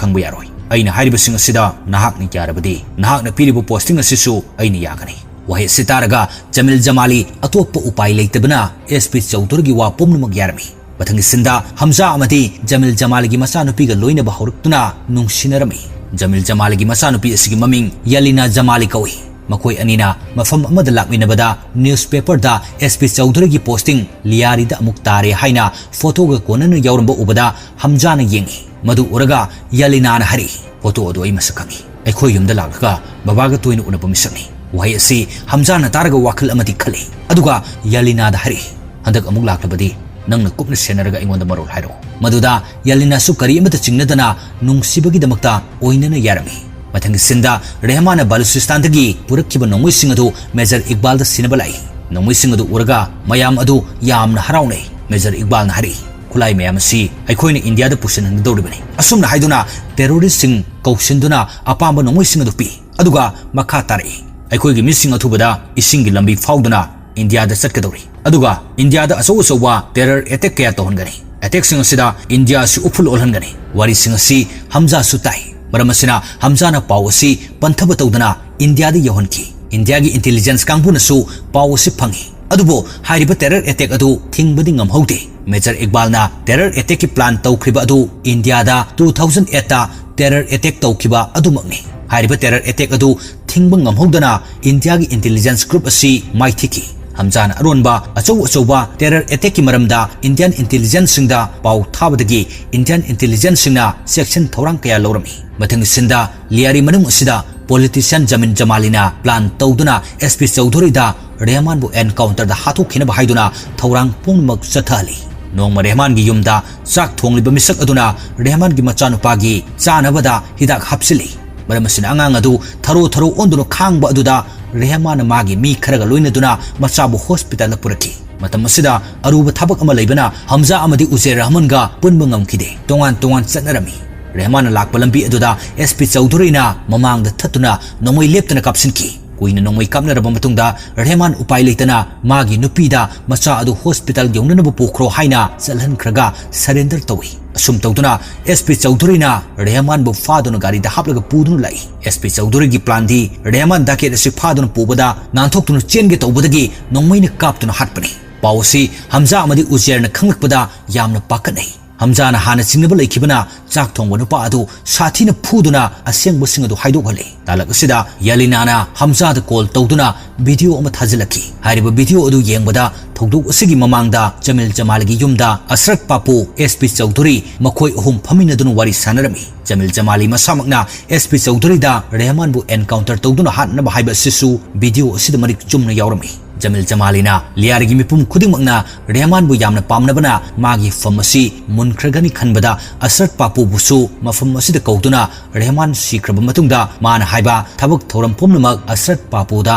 ꯈꯪꯕ ꯌꯥꯔꯣꯏ꯫ ꯑꯩꯅ ꯍꯥꯏꯔꯤꯕꯁꯤꯡ ꯑꯁꯤꯗ ꯅꯍꯥꯛꯅ ꯌꯥꯔꯕꯗꯤ ꯅꯍꯥꯛꯅ ꯄꯤꯔꯤꯕ ꯄꯣꯁꯇꯤꯡ ꯑꯁꯤꯁꯨ ꯑꯩꯅ ꯌꯥꯒꯅꯤ꯫ ꯋꯥꯍꯩ ꯑꯁꯤ ꯇꯥꯔꯒ ꯖꯃꯤꯜ ꯖꯃꯥꯂꯤ ꯑꯇꯣꯞꯄ ꯎꯄꯥꯏ ꯂꯩꯇꯕꯅ ꯑꯦꯁ ꯄꯤ ꯆꯧꯙꯨꯔꯤꯒꯤ ꯋꯥ ꯄꯨꯝꯅꯃꯛ ꯌꯥꯔꯝꯃꯤ꯫ ꯃꯊꯪꯒꯤ ꯁꯤꯟꯗ ꯍꯝꯖꯥ ꯑꯃꯗꯤ ꯖꯃꯤꯜ ꯖꯃꯥꯂꯤꯒꯤ ꯃꯆꯥꯅꯨꯄꯤꯒ ꯂꯣꯏꯅꯕ ꯍꯧꯔꯛꯇꯨꯅ ꯅꯨꯡꯁꯤꯅꯔꯝꯃꯤ꯫ ꯖꯃꯤꯜ ꯖꯃꯥꯂꯤꯒꯤ ꯃꯆꯥꯅꯨꯄꯤ ꯑꯁꯤꯒꯤ ꯃꯃꯤꯡ ꯌꯥꯂꯤꯅꯥ ꯖꯃꯥꯂꯤ ꯀꯧꯏ꯫ ꯃꯈꯣꯏ ꯑꯅꯤꯅ ꯃꯐꯝ ꯑꯃꯗ ꯂꯥꯛꯃꯤꯟꯅꯕꯗ ꯅ꯭ꯌꯨꯁꯄꯦꯄꯔꯗ ꯑꯦꯁ ꯄꯤ ꯆꯧꯙꯨꯔꯤꯒꯤ ꯄꯣꯁꯇꯤꯡ ꯂꯤꯌꯥꯔꯤꯗ ꯑꯃꯨꯛ ꯇꯥꯔꯦ ꯍꯥꯏꯅ ꯐꯣꯇꯣꯒ ꯀꯣꯟꯅꯅ ꯌꯥꯎꯔꯝꯕ ꯎꯕꯗ ꯍꯝꯖꯥꯅ ꯌꯦꯡꯉꯤ꯫ ꯃꯗꯨ ꯎꯔꯒ ꯌꯥꯂꯤꯅꯥꯅ ꯍꯥꯏꯔꯛꯏ, "ꯐꯣꯇꯣ ꯑꯗꯨ ꯑꯩ ꯃꯁꯛ ꯈꯪꯉꯤ꯫ ꯑꯩꯈꯣꯏ ꯌꯨꯝꯗ ꯂꯥꯛꯂꯒ ꯕꯕꯥꯒ ꯇꯣꯏꯅ ꯎꯅꯕ ꯃꯤꯁꯛꯅꯤ"꯫ ꯋꯥꯍꯩ ꯑꯁꯤ ꯍꯝꯖꯥꯅ ꯇꯥꯔꯒ ꯋꯥꯈꯜ ꯑꯃꯗꯤ ꯈꯜꯂꯤ꯫ ꯑꯗꯨꯒ ꯌꯥꯂꯤꯅꯥꯗ ꯍꯥꯏꯔꯛꯏ, "ꯍꯟꯗꯛ ꯑꯃꯨꯛ ꯂꯥꯛꯂꯕꯗꯤ ꯅꯪꯅ ꯀꯨꯞꯅ ꯁꯦꯟꯅꯔꯒ ꯑꯩꯉꯣꯟꯗ ꯃꯔꯣꯜ ꯍꯥꯏꯔꯛꯎ"꯫ ꯃꯗꯨꯗ ꯌꯥꯂꯤꯅꯥꯁꯨ ꯀꯔꯤ ꯑꯃꯠꯇ ꯆꯤꯡꯅꯗꯅ ꯅꯨꯡꯁꯤꯕꯒꯤꯗꯃꯛꯇ ꯑꯣꯏꯅꯅ ꯌꯥꯔꯝꯃꯤ꯫ ꯃꯊꯪꯒꯤ ꯁꯤꯟꯗ ꯔꯦꯍꯃꯥꯟꯅ ꯕꯂꯨꯆꯤꯁꯇꯥꯟꯗꯒꯤ ꯄꯨꯔꯛꯈꯤꯕ ꯅꯣꯡꯃꯩꯁꯤꯡ ꯑꯗꯨ ꯃꯦꯖꯔ ꯏꯛꯕꯥꯜꯗ ꯁꯤꯟꯅꯕ ꯂꯥꯛꯏ꯫ ꯅꯣꯡꯃꯩꯁꯤꯡ ꯑꯗꯨ ꯎꯔꯒ ꯃꯌꯥꯝ ꯑꯗꯨ ꯌꯥꯝꯅ ꯍꯔꯥꯎꯅꯩ꯫ ꯃꯦꯖꯔ ꯏꯛꯕꯥꯜꯅ ꯍꯥꯏꯔꯛꯏ, "ꯈꯨꯠꯂꯥꯏ ꯃꯌꯥꯝ ꯑꯁꯤ ꯑꯩꯈꯣꯏꯅ ꯏꯟꯗꯤꯌꯥꯗ ꯄꯨꯁꯤꯟꯍꯟꯒꯗꯧꯔꯤꯕꯅꯤ"꯫ ꯑꯁꯨꯝꯅ ꯍꯥꯏꯗꯨꯅ ꯇꯦꯔꯣꯔꯤꯁ꯭ꯠꯁꯤꯡ ꯀꯧꯁꯤꯟꯗꯨꯅ ꯑꯄꯥꯝꯕ ꯅꯣꯡꯃꯩꯁꯤꯡ ꯑꯗꯨ ꯄꯤ꯫ ꯑꯗꯨꯒ ꯃꯈꯥ ꯇꯥꯔꯛꯏ, "ꯑꯩꯈꯣꯏꯒꯤ ꯃꯤꯁꯤꯡ ꯑꯊꯨꯕꯗ ꯏꯁꯤꯡꯒꯤ ꯂꯝꯕꯤ ꯐꯥꯎꯗꯨꯅ ꯏꯟꯗꯤꯌꯥꯗ ꯆꯠꯀꯗꯧꯔꯤ꯫ ꯑꯗꯨꯒ ꯏꯟꯗꯤꯌꯥꯗ ꯑꯆꯧ ꯑꯆꯧꯕ ꯇꯦꯔꯔ ꯑꯦꯇꯦꯛ ꯀꯌꯥ ꯇꯧꯍꯟꯒꯅꯤ꯫ ꯑꯦꯇꯦꯛꯁꯤꯡ ꯑꯁꯤꯗ ꯏꯟꯗꯤꯌꯥ ꯑꯁꯤ ꯎꯐꯨꯜ ꯑꯣꯜꯍꯟꯒꯅꯤ"꯫ ꯋꯥꯔꯤꯁꯤꯡ ꯑꯁꯤ ꯍꯝꯖꯥꯁꯨ ꯇꯥꯏ꯫ ꯃꯔꯝ ꯑꯁꯤꯅ ꯍꯝꯖꯥꯅ ꯄꯥꯎ ꯑꯁꯤ ꯄꯟꯊꯕ ꯇꯧꯗꯅ ꯏꯟꯗꯤꯌꯥꯗ ꯌꯧꯍꯟꯈꯤ꯫ ꯏꯟꯗꯤꯌꯥꯒꯤ ꯏꯟꯇꯦꯂꯤꯖꯦꯟꯁ ꯀꯥꯡꯕꯨꯅꯁꯨ ꯄꯥꯎ ꯑꯁꯤ ꯐꯪꯏ꯫ ꯑꯗꯨꯕꯨ ꯍꯥꯏꯔꯤꯕ ꯇꯦꯔꯔ ꯑꯦꯇꯦꯛ ꯑꯗꯨ ꯊꯤꯡꯕꯗꯤ ꯉꯝꯍꯧꯗꯦ꯫ ꯃꯦꯖꯔ ꯏꯛꯕꯥꯜꯅ ꯇꯦꯔꯔ ꯑꯦꯇꯦꯛꯀꯤ ꯄ꯭ꯂꯥꯟ ꯇꯧꯈ꯭ꯔꯤꯕ ꯑꯗꯨ ꯏꯟꯗꯤꯌꯥꯗ ꯇꯨ ꯊꯥꯎꯖꯟ ꯑꯦꯠꯇ ꯇꯦꯔꯔ ꯑꯦꯇꯦꯛ ꯇꯧꯈꯤꯕ ꯑꯗꯨꯃꯛꯅꯤ꯫ ꯍꯥꯏꯔꯤꯕ ꯇꯦꯔꯔ ꯑꯦꯇꯦꯛ ꯑꯗꯨ ꯊꯤꯡꯕ ꯉꯝꯍꯧꯗꯅ ꯏꯟꯗꯤꯌꯥꯒꯤ ꯏꯟꯇꯦꯂꯤꯖꯦꯟꯁ ꯒ꯭ꯔꯨꯞ ꯑꯁꯤ ꯃꯥꯏꯊꯤꯈꯤ꯫ ꯍꯝꯖꯥꯅ ꯑꯔꯣꯟꯕ ꯑꯆꯧ ꯑꯆꯧꯕ ꯇꯦꯔꯔ ꯑꯦꯇꯦꯛꯀꯤ ꯃꯔꯝꯗ ꯏꯟꯗꯤꯌꯟ ꯏꯟꯇꯦꯂꯤꯖꯦꯟꯁꯁꯤꯡꯗ ꯄꯥꯎ ꯊꯥꯕꯗꯒꯤ ꯏꯟꯗꯤꯌꯟ ꯏꯟꯇꯦꯂꯤꯖꯦꯟꯁꯁꯤꯡꯅ ꯆꯦꯛꯁꯤꯟ ꯊꯧꯔꯥꯡ ꯀꯌꯥ ꯂꯧꯔꯝꯃꯤ꯫ ꯃꯊꯪꯒꯤ ꯁꯤꯟꯗ ꯂꯤꯌꯥꯔꯤ ꯃꯅꯨꯡ ꯑꯁꯤꯗ ꯄꯣꯂꯤꯇꯤꯁꯤꯌꯥꯟ ꯖꯃꯤꯟ ꯖꯃꯥꯂꯤꯅ ꯄ꯭ꯂꯥꯟ ꯇꯧꯗꯨꯅ ꯑꯦꯁ ꯄꯤ ꯆꯧꯙꯨꯔꯤꯗ ꯔꯦꯍꯃꯥꯟꯕꯨ ꯑꯦꯟꯀꯥꯎꯟꯇꯔꯗ ꯍꯥꯠꯇꯣꯛꯈꯤꯅꯕ ꯍꯥꯏꯗꯨꯅ ꯊꯧꯔꯥꯡ ꯄꯨꯝꯅꯃꯛ ꯆꯠꯊꯍꯜꯂꯤ꯫ ꯅꯣꯡꯃ ꯔꯦꯍꯃꯥꯟꯒꯤ ꯌꯨꯝꯗ ꯆꯥꯛ ꯊꯣꯡꯂꯤꯕ ꯃꯤꯁꯛ ꯑꯗꯨꯅ ꯔꯦꯍꯃꯥꯟꯒꯤ ꯃꯆꯥꯅꯨꯄꯥꯒꯤ ꯆꯥꯅꯕꯗ ꯍꯤꯗꯥꯛ ꯍꯥꯞꯆꯤꯜꯂꯤ꯫ ꯃꯔꯝ ꯑꯁꯤꯅ ꯑꯉꯥꯡ ꯑꯗꯨ ꯊꯔꯣ ꯊꯔꯣ ꯑꯣꯟꯗꯨꯅ ꯈꯥꯡꯕ ꯑꯗꯨꯗ ꯔꯦꯍꯃꯥꯟꯅ ꯃꯥꯒꯤ ꯃꯤ ꯈꯔꯒ ꯂꯣꯏꯅꯗꯨꯅ ꯃꯆꯥꯕꯨ ꯍꯣꯁꯄꯤꯇꯥꯜꯗ ꯄꯨꯔꯛꯈꯤ꯫ ꯃꯇꯝ ꯑꯁꯤꯗ ꯑꯔꯨꯕ ꯊꯕꯛ ꯑꯃ ꯂꯩꯕꯅ ꯍꯝꯖꯥ ꯑꯃꯗꯤ ꯎꯖꯦꯔ ꯔꯍꯃꯟꯒ ꯄꯨꯟꯕ ꯉꯝꯈꯤꯗꯦ꯫ ꯇꯣꯉꯥꯟ ꯇꯣꯉꯥꯟ ꯆꯠꯅꯔꯝꯃꯤ꯫ ꯔꯦꯍꯃꯥꯟꯅ ꯂꯥꯛꯄ ꯂꯝꯕꯤ ꯑꯗꯨꯗ ꯑꯦꯁ ꯄꯤ ꯆꯧꯙꯨꯔꯤꯅ ꯃꯃꯥꯡꯗ ꯊꯠꯇꯨꯅ ꯅꯣꯡꯃꯩ ꯂꯦꯞꯇꯅ ꯀꯥꯞꯁꯤꯟꯈꯤ꯫ ꯀꯨꯏꯅ ꯅꯣꯡꯃꯩ ꯀꯥꯞꯅꯔꯕ ꯃꯇꯨꯡꯗ ꯔꯦꯍꯃꯥꯟ ꯎꯄꯥꯏ ꯂꯩꯇꯅ ꯃꯥꯒꯤ ꯅꯨꯄꯤꯗ ꯃꯆꯥ ꯑꯗꯨ ꯍꯣꯁꯄꯤꯇꯥꯜ ꯌꯧꯅꯅꯕ ꯄꯨꯈ꯭ꯔꯣ ꯍꯥꯏꯅ ꯆꯠꯍꯟꯈ꯭ꯔꯒ ꯁꯔꯦꯟꯗꯔ ꯇꯧꯏ꯫ ꯁꯨꯝ ꯇꯧꯗꯨꯅ ꯑꯦꯁ ꯄꯤ ꯆꯧꯙꯨꯔꯤꯅ ꯔꯦꯍꯃꯥꯟꯕꯨ ꯐꯥꯗꯨꯅ ꯒꯥꯔꯤꯗ ꯍꯥꯞꯂꯒ ꯄꯨꯗꯨꯅ ꯂꯥꯛꯏ꯫ ꯑꯦꯁ ꯄꯤ ꯆꯧꯙꯨꯔꯤꯒꯤ plan ꯗꯤ ꯔꯦꯍꯃꯥꯟ ꯗꯥꯀꯦꯠ ꯑꯁꯤ ꯐꯥꯗꯨꯅ ꯄꯨꯕꯗ ꯅꯥꯟꯊꯣꯛꯇꯨꯅ ꯆꯦꯟꯒꯦ ꯇꯧꯕꯗꯒꯤ ꯅꯣꯡꯃꯩꯅ ꯀꯥꯞꯇꯨꯅ ꯍꯥꯠꯄꯅꯤ꯫ ꯄꯥꯎ ꯑꯁꯤ ꯍꯝꯖꯥ ꯑꯃꯗꯤ ꯎꯖꯦꯔꯅ ꯈꯪꯂꯛꯄꯗ ꯌꯥꯝꯅ ꯄꯥꯈꯠꯅꯩ꯫ ꯍꯝꯖꯥꯅ ꯍꯥꯟꯅ ꯆꯤꯡꯅꯕ ꯂꯩꯈꯤꯕꯅ ꯆꯥꯛ ꯊꯣꯡꯕ ꯅꯨꯄꯥ ꯑꯗꯨ ꯁꯥꯊꯤꯅ ꯐꯨꯗꯨꯅ ꯑꯁꯦꯡꯕꯁꯤꯡ ꯑꯗꯨ ꯍꯥꯏꯗꯣꯛꯍꯜꯂꯤ꯫ ꯇꯥꯂꯛ ꯑꯁꯤꯗ ꯌꯥꯂꯤꯅꯥꯅ ꯍꯝꯖꯥꯗ call ꯇꯧꯗꯨꯅ video ꯑꯃ ꯊꯥꯖꯤꯜꯂꯛꯈꯤ꯫ ꯍꯥꯏꯔꯤꯕ video ꯑꯗꯨ ꯌꯦꯡꯕꯗ ꯊꯧꯗꯣꯛ ꯑꯁꯤꯒꯤ ꯃꯃꯥꯡꯗ ꯖꯃꯤꯜ ꯖꯃꯥꯂꯤꯒꯤ ꯌꯨꯝꯗ ꯑꯁꯔꯠ ꯄꯥꯄꯨ, ꯑꯦꯁ ꯄꯤ ꯆꯧꯙꯨꯔꯤ ꯃꯈꯣꯏ ꯑꯍꯨꯝ ꯐꯝꯃꯤꯟꯅꯗꯨꯅ ꯋꯥꯔꯤ ꯁꯥꯟꯅꯔꯝꯃꯤ꯫ ꯖꯃꯤꯜ ꯖꯃꯥꯂꯤ ꯃꯁꯥꯃꯛꯅ ꯑꯦꯁ ꯄꯤ ꯆꯧꯙꯨꯔꯤꯗ ꯔꯦꯍꯃꯥꯟꯕꯨ encounter ꯇꯧꯗꯨꯅ ꯍꯥꯠꯅꯕ ꯍꯥꯏꯕ ꯑꯁꯤꯁꯨ video ꯑꯁꯤꯗ ꯃꯔꯤꯛ ꯆꯨꯝꯅ ꯌꯥꯎꯔꯝꯃꯤ꯫ ꯖꯃꯤꯜ ꯖꯃꯥꯂꯤꯅ ꯂꯤꯌꯥꯔꯤꯒꯤ ꯃꯤꯄꯨꯝ ꯈꯨꯗꯤꯡꯃꯛꯅ ꯔꯦꯍꯃꯥꯟꯕꯨ ꯌꯥꯝꯅ ꯄꯥꯝꯅꯕꯅ ꯃꯥꯒꯤ ꯐꯝ ꯑꯁꯤ ꯃꯨꯟꯈ꯭ꯔꯒꯅꯤ ꯈꯟꯕꯗ ꯑꯁꯔꯠ ꯄꯥꯄꯨꯕꯨꯁꯨ ꯃꯐꯝ ꯑꯁꯤꯗ ꯀꯧꯗꯨꯅ ꯔꯦꯍꯃꯥꯟ ꯁꯤꯈ꯭ꯔꯕ ꯃꯇꯨꯡꯗ ꯃꯥꯅ ꯍꯥꯏꯕ ꯊꯕꯛ ꯊꯧꯔꯝ ꯄꯨꯝꯅꯃꯛ ꯑꯁꯔꯠ ꯄꯥꯄꯨꯗ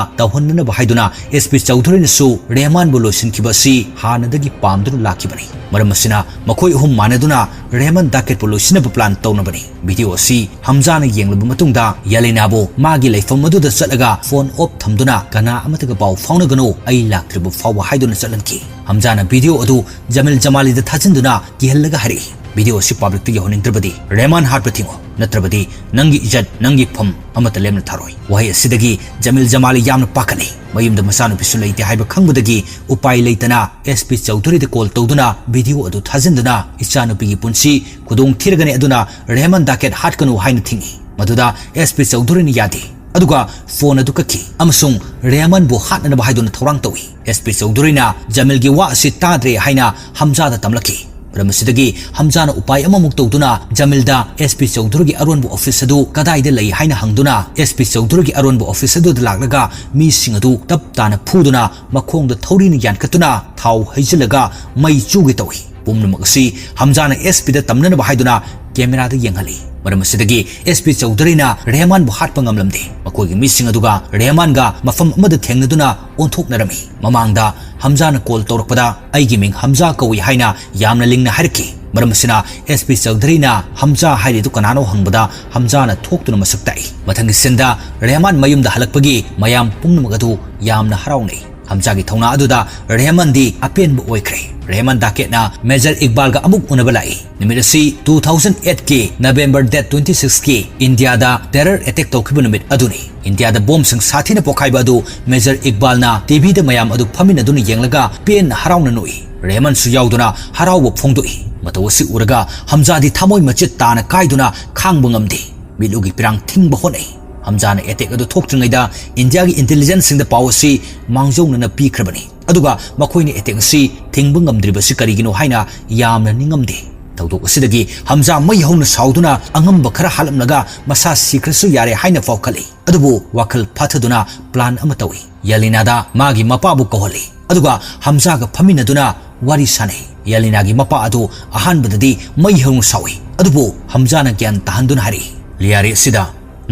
ꯇꯧꯍꯟꯅꯅꯕ ꯍꯥꯏꯗꯨꯅ ꯑꯦꯁ ꯄꯤ ꯆꯧꯙꯨꯔꯤꯅꯁꯨ ꯔꯦꯍꯃꯥꯟꯕꯨ ꯂꯣꯏꯁꯤꯟꯈꯤꯕ ꯑꯁꯤ ꯍꯥꯟꯅꯗꯒꯤ ꯄꯥꯝꯗꯨꯅ ꯂꯥꯛꯈꯤꯕꯅꯤ꯫ ꯃꯔꯝ ꯑꯁꯤꯅ ꯃꯈꯣꯏ ꯑꯍꯨꯝ ꯃꯥꯟꯅꯗꯨꯅ ꯔꯦꯍꯃꯥꯟ ꯗꯥꯀꯦꯠꯄꯨ ꯂꯣꯏꯁꯤꯟꯅꯕ plan ꯇꯧꯅꯕꯅꯤ꯫ Video ꯑꯁꯤ ꯍꯝꯖꯥꯅ ꯌꯦꯡꯂꯕ ꯃꯇꯨꯡꯗ ꯌꯥꯂꯤꯅꯥꯕꯨ ꯃꯥꯒꯤ ꯂꯩꯐꯝ ꯑꯗꯨꯗ ꯆꯠꯂꯒ phone off ꯊꯝꯗꯨꯅ ꯀꯅꯥ ꯑꯃꯠꯇꯒ ꯄꯥꯎ ꯐꯥꯎꯅꯒꯅꯨ, ꯑꯩ ꯂꯥꯛꯇ꯭ꯔꯤꯕ ꯐꯥꯎꯕ ꯍꯥꯏꯗꯨꯅ ꯆꯠꯍꯟꯈꯤ꯫ ꯍꯝꯖꯥꯅ video ꯑꯗꯨ ꯖꯃꯤꯜ ꯖꯃꯥꯂꯤꯗ ꯊꯥꯖꯤꯟꯗꯨꯅ ꯀꯤꯍꯜꯂꯒ ꯍꯥꯏꯔꯛꯏ, "Video ꯑꯁꯤ public ꯇ ꯌꯧꯍꯟꯅꯤꯡꯗ꯭ꯔꯕꯗꯤ ꯔꯦꯍꯃꯥꯟ ꯍꯥꯠꯄ ꯊꯤꯡꯉꯨ, ꯅꯠꯇ꯭ꯔꯕꯗꯤ ꯅꯪꯒꯤ ꯏꯖꯠ, ꯅꯪꯒꯤ ꯐꯝ ꯑꯃꯠꯇ ꯂꯦꯝꯅ ꯊꯥꯔꯣꯏ"꯫ ꯋꯥꯍꯩ ꯑꯁꯤꯗꯒꯤ ꯖꯃꯤꯜ ꯖꯃꯥꯂꯤ ꯌꯥꯝꯅ ꯄꯥꯈꯠꯂꯤ꯫ ꯃꯌꯨꯝꯗ ꯃꯆꯥꯅꯨꯄꯤꯁꯨ ꯂꯩꯇꯦ ꯍꯥꯏꯕ ꯈꯪꯕꯗꯒꯤ ꯎꯄꯥꯏ ꯂꯩꯇꯅ ꯑꯦꯁ ꯄꯤ ꯆꯧꯙꯨꯔꯤꯗ call ꯇꯧꯗꯨꯅ video ꯑꯗꯨ ꯊꯥꯖꯤꯟꯗꯨꯅ ꯏꯆꯥꯅꯨꯄꯤꯒꯤ ꯄꯨꯟꯁꯤ ꯈꯨꯗꯣꯡ ꯊꯤꯔꯒꯅꯤ, ꯑꯗꯨꯅ ꯔꯦꯍꯃꯥꯟ ꯗꯥꯀꯦꯠ ꯍꯥꯠꯀꯅꯨ ꯍꯥꯏꯅ ꯊꯤꯡꯏ꯫ ꯃꯗꯨꯗ ꯑꯦꯁ ꯄꯤ ꯆꯧꯙꯨꯔꯤꯅ ꯌꯥꯗꯦ, ꯑꯗꯨꯒ phone ꯑꯗꯨ ꯀꯛꯈꯤ ꯑꯃꯁꯨꯡ ꯔꯦꯍꯃꯥꯟꯕꯨ ꯍꯥꯠꯅꯅꯕ ꯍꯥꯏꯗꯨꯅ ꯊꯧꯔꯥꯡ ꯇꯧꯏ꯫ ꯑꯦꯁ ꯄꯤ ꯆꯧꯙꯨꯔꯤꯅ ꯖꯃꯤꯜꯒꯤ ꯋꯥ ꯑꯁꯤ ꯇꯥꯗ꯭ꯔꯦ ꯍꯥꯏꯅ ꯍꯝꯖꯥꯗ ꯇꯝꯂꯛꯈꯤ꯫ ꯃꯔꯝ ꯑꯁꯤꯗꯒꯤ ꯍꯝꯖꯥꯅ ꯎꯄꯥꯏ ꯑꯃꯃꯨꯛ ꯇꯧꯗꯨꯅ ꯖꯃꯤꯜꯗ ꯑꯦꯁ ꯄꯤ ꯆꯧꯙꯨꯔꯤꯒꯤ ꯑꯔꯣꯟꯕ office ꯑꯗꯨ ꯀꯗꯥꯏꯗ ꯂꯩ ꯍꯥꯏꯅ ꯍꯪꯗꯨꯅ, ꯑꯦꯁ ꯄꯤ ꯆꯧꯙꯨꯔꯤꯒꯤ ꯑꯔꯣꯟꯕ office ꯑꯗꯨꯗ ꯂꯥꯛꯂꯒ ꯃꯤꯁꯤꯡ ꯑꯗꯨ ꯇꯞ ꯇꯥꯅ ꯐꯨꯗꯨꯅ ꯃꯈꯣꯡꯗ ꯊꯧꯔꯤꯅ ꯌꯥꯟꯈꯠꯇꯨꯅ ꯊꯥꯎ ꯍꯩꯖꯤꯜꯂꯒ ꯃꯩ ꯆꯨꯒꯦ ꯇꯧꯏ꯫ ꯄꯨꯝꯅꯃꯛ ꯑꯁꯤ ꯍꯝꯖꯥꯅ ꯑꯦꯁ ꯄꯤꯗ ꯇꯝꯅꯅꯕ ꯍꯥꯏꯗꯨꯅ camera ꯗ ꯌꯦꯡꯍꯜꯂꯤ꯫ ꯃꯔꯝ ꯑꯁꯤꯗꯒꯤ ꯑꯦꯁ ꯄꯤ ꯆꯧꯙꯨꯔꯤꯅ ꯔꯦꯍꯃꯥꯟꯕꯨ ꯍꯥꯠꯄ ꯉꯝꯂꯝꯗꯦ꯫ ꯃꯈꯣꯏꯒꯤ ꯃꯤꯁꯤꯡ ꯑꯗꯨꯒ ꯔꯦꯍꯃꯥꯟꯒ ꯃꯐꯝ ꯑꯃꯗ ꯊꯦꯡꯅꯗꯨꯅ ꯑꯣꯟꯊꯣꯛꯅꯔꯝꯃꯤ꯫ ꯃꯃꯥꯡꯗ ꯍꯝꯖꯥꯅ call ꯇꯧꯔꯛꯄꯗ ꯑꯩꯒꯤ ꯃꯤꯡ ꯍꯝꯖꯥ ꯀꯧꯏ ꯍꯥꯏꯅ ꯌꯥꯝꯅ ꯂꯤꯡꯅ ꯍꯥꯏꯔꯛꯈꯤ꯫ ꯃꯔꯝ ꯑꯁꯤꯅ ꯑꯦꯁ ꯄꯤ ꯆꯧꯙꯨꯔꯤꯅ ꯍꯝꯖꯥ ꯍꯥꯏꯔꯤꯗꯨ ꯀꯅꯥꯅꯣ ꯍꯪꯕꯗ ꯍꯝꯖꯥꯅ ꯊꯣꯛꯇꯨꯅ ꯃꯁꯛ ꯇꯥꯛꯏ꯫ ꯃꯊꯪꯒꯤ scene ꯗ ꯔꯦꯍꯃꯥꯟ ꯃꯌꯨꯝꯗ ꯍꯜꯂꯛꯄꯒꯤ ꯃꯌꯥꯝ ꯄꯨꯝꯅꯃꯛ ꯑꯗꯨ ꯌꯥꯝꯅ ꯍꯔꯥꯎꯅꯩ꯫ ꯍꯝꯖꯥꯒꯤ ꯊꯧꯅꯥ ꯑꯗꯨꯗ ꯔꯦꯍꯃꯟꯗꯤ ꯑꯄꯦꯟꯕ ꯑꯣꯏꯈ꯭ꯔꯦ꯫ ꯔꯦꯍꯃꯟ ꯗꯥꯀꯦꯠꯅ ꯃꯦꯖꯔ ꯏꯛꯕꯥꯜꯒ ꯑꯃꯨꯛ ꯎꯅꯕ ꯂꯥꯛꯏ꯫ ꯅꯨꯃꯤꯠ ꯑꯁꯤ two thousand eight ꯀꯤ November date twenty six ꯀꯤ ꯏꯟꯗꯤꯌꯥꯗ terror attack ꯇꯧꯈꯤꯕ ꯅꯨꯃꯤꯠ ꯑꯗꯨꯅꯤ꯫ ꯏꯟꯗꯤꯌꯥꯗ ꯕꯣꯝꯁꯤꯡ ꯁꯥꯊꯤꯅ ꯄꯣꯈꯥꯏꯕ ꯑꯗꯨ ꯃꯦꯖꯔ ꯏꯛꯕꯥꯜꯅ ꯇꯤꯚꯤꯗ ꯃꯌꯥꯝ ꯑꯗꯨ ꯐꯝꯃꯤꯟꯅꯗꯨꯅ ꯌꯦꯡꯂꯒ ꯄꯦꯟꯅ ꯍꯔꯥꯎꯅ ꯅꯣꯛꯏ꯫ ꯔꯦꯍꯃꯟꯁꯨ ꯌꯥꯎꯗꯨꯅ ꯍꯔꯥꯎꯕ ꯐꯣꯡꯗꯣꯛꯏ꯫ ꯃꯇꯧ ꯑꯁꯤ ꯎꯔꯒ ꯍꯝꯖꯥꯗꯤ ꯊꯃꯣꯏ ꯃꯆꯦꯠ ꯇꯥꯅ ꯀꯥꯏꯗꯨꯅ ꯈꯥꯡꯕ ꯉꯝꯗꯦ꯫ ꯃꯤꯠꯂꯨꯒꯤ ꯄꯤꯔꯥꯡ ꯊꯤꯡꯕ ꯍꯣꯠꯅꯩ꯫ ꯍꯝꯖꯥꯅ attack ꯑꯗꯨ ꯊꯣꯛꯇ꯭ꯔꯤꯉꯩꯗ ꯏꯟꯗꯤꯌꯥꯒꯤ intelligenceꯁꯤꯡꯗ ꯄꯥꯎ ꯑꯁꯤ ꯃꯥꯡꯖꯧꯅꯅ ꯄꯤꯈ꯭ꯔꯕꯅꯤ꯫ ꯑꯗꯨꯒ ꯃꯈꯣꯏꯅ attack ꯑꯁꯤ ꯊꯤꯡꯕ ꯉꯝꯗ꯭ꯔꯤꯕꯁꯤ ꯀꯔꯤꯒꯤꯅꯣ ꯍꯥꯏꯅ ꯌꯥꯝꯅ ꯅꯤꯡꯉꯝꯗꯦ꯫ ꯊꯧꯗꯣꯛ ꯑꯁꯤꯗꯒꯤ ꯍꯝꯖꯥ ꯃꯩ ꯍꯧꯅ ꯁꯥꯎꯗꯨꯅ ꯑꯉꯝꯕ ꯈꯔ ꯍꯥꯠꯂꯝꯂꯒ ꯃꯁꯥ ꯁꯤꯈ꯭ꯔꯁꯨ ꯌꯥꯔꯦ ꯍꯥꯏꯅ ꯐꯥꯎꯈꯠꯂꯤ꯫ ꯑꯗꯨꯕꯨ ꯋꯥꯈꯜ ꯐꯥꯊꯗꯨꯅ plan ꯑꯃ ꯇꯧꯏ꯫ ꯌꯦꯂꯤꯅꯥꯗ ꯃꯥꯒꯤ ꯃꯄꯥꯕꯨ ꯀꯧꯍꯜꯂꯤ꯫ ꯑꯗꯨꯒ ꯍꯝꯖꯥꯒ ꯐꯝꯃꯤꯟꯅꯗꯨꯅ ꯋꯥꯔꯤ ꯁꯥꯅꯩ꯫ ꯌꯦꯂꯤꯅꯥꯒꯤ ꯃꯄꯥ ꯑꯗꯨ ꯑꯍꯥꯟꯕꯗꯗꯤ ꯃꯩ ꯍꯧꯅ ꯁꯥꯎꯏ꯫ ꯑꯗꯨꯕꯨ ꯍꯝꯖꯥꯅ ꯒ꯭ꯌꯥꯟ ꯇꯥꯍꯟꯗꯨꯅ ꯍꯥꯏꯔꯛꯏ, "ꯂꯤꯌꯥꯔꯦ ꯑꯁꯤꯗ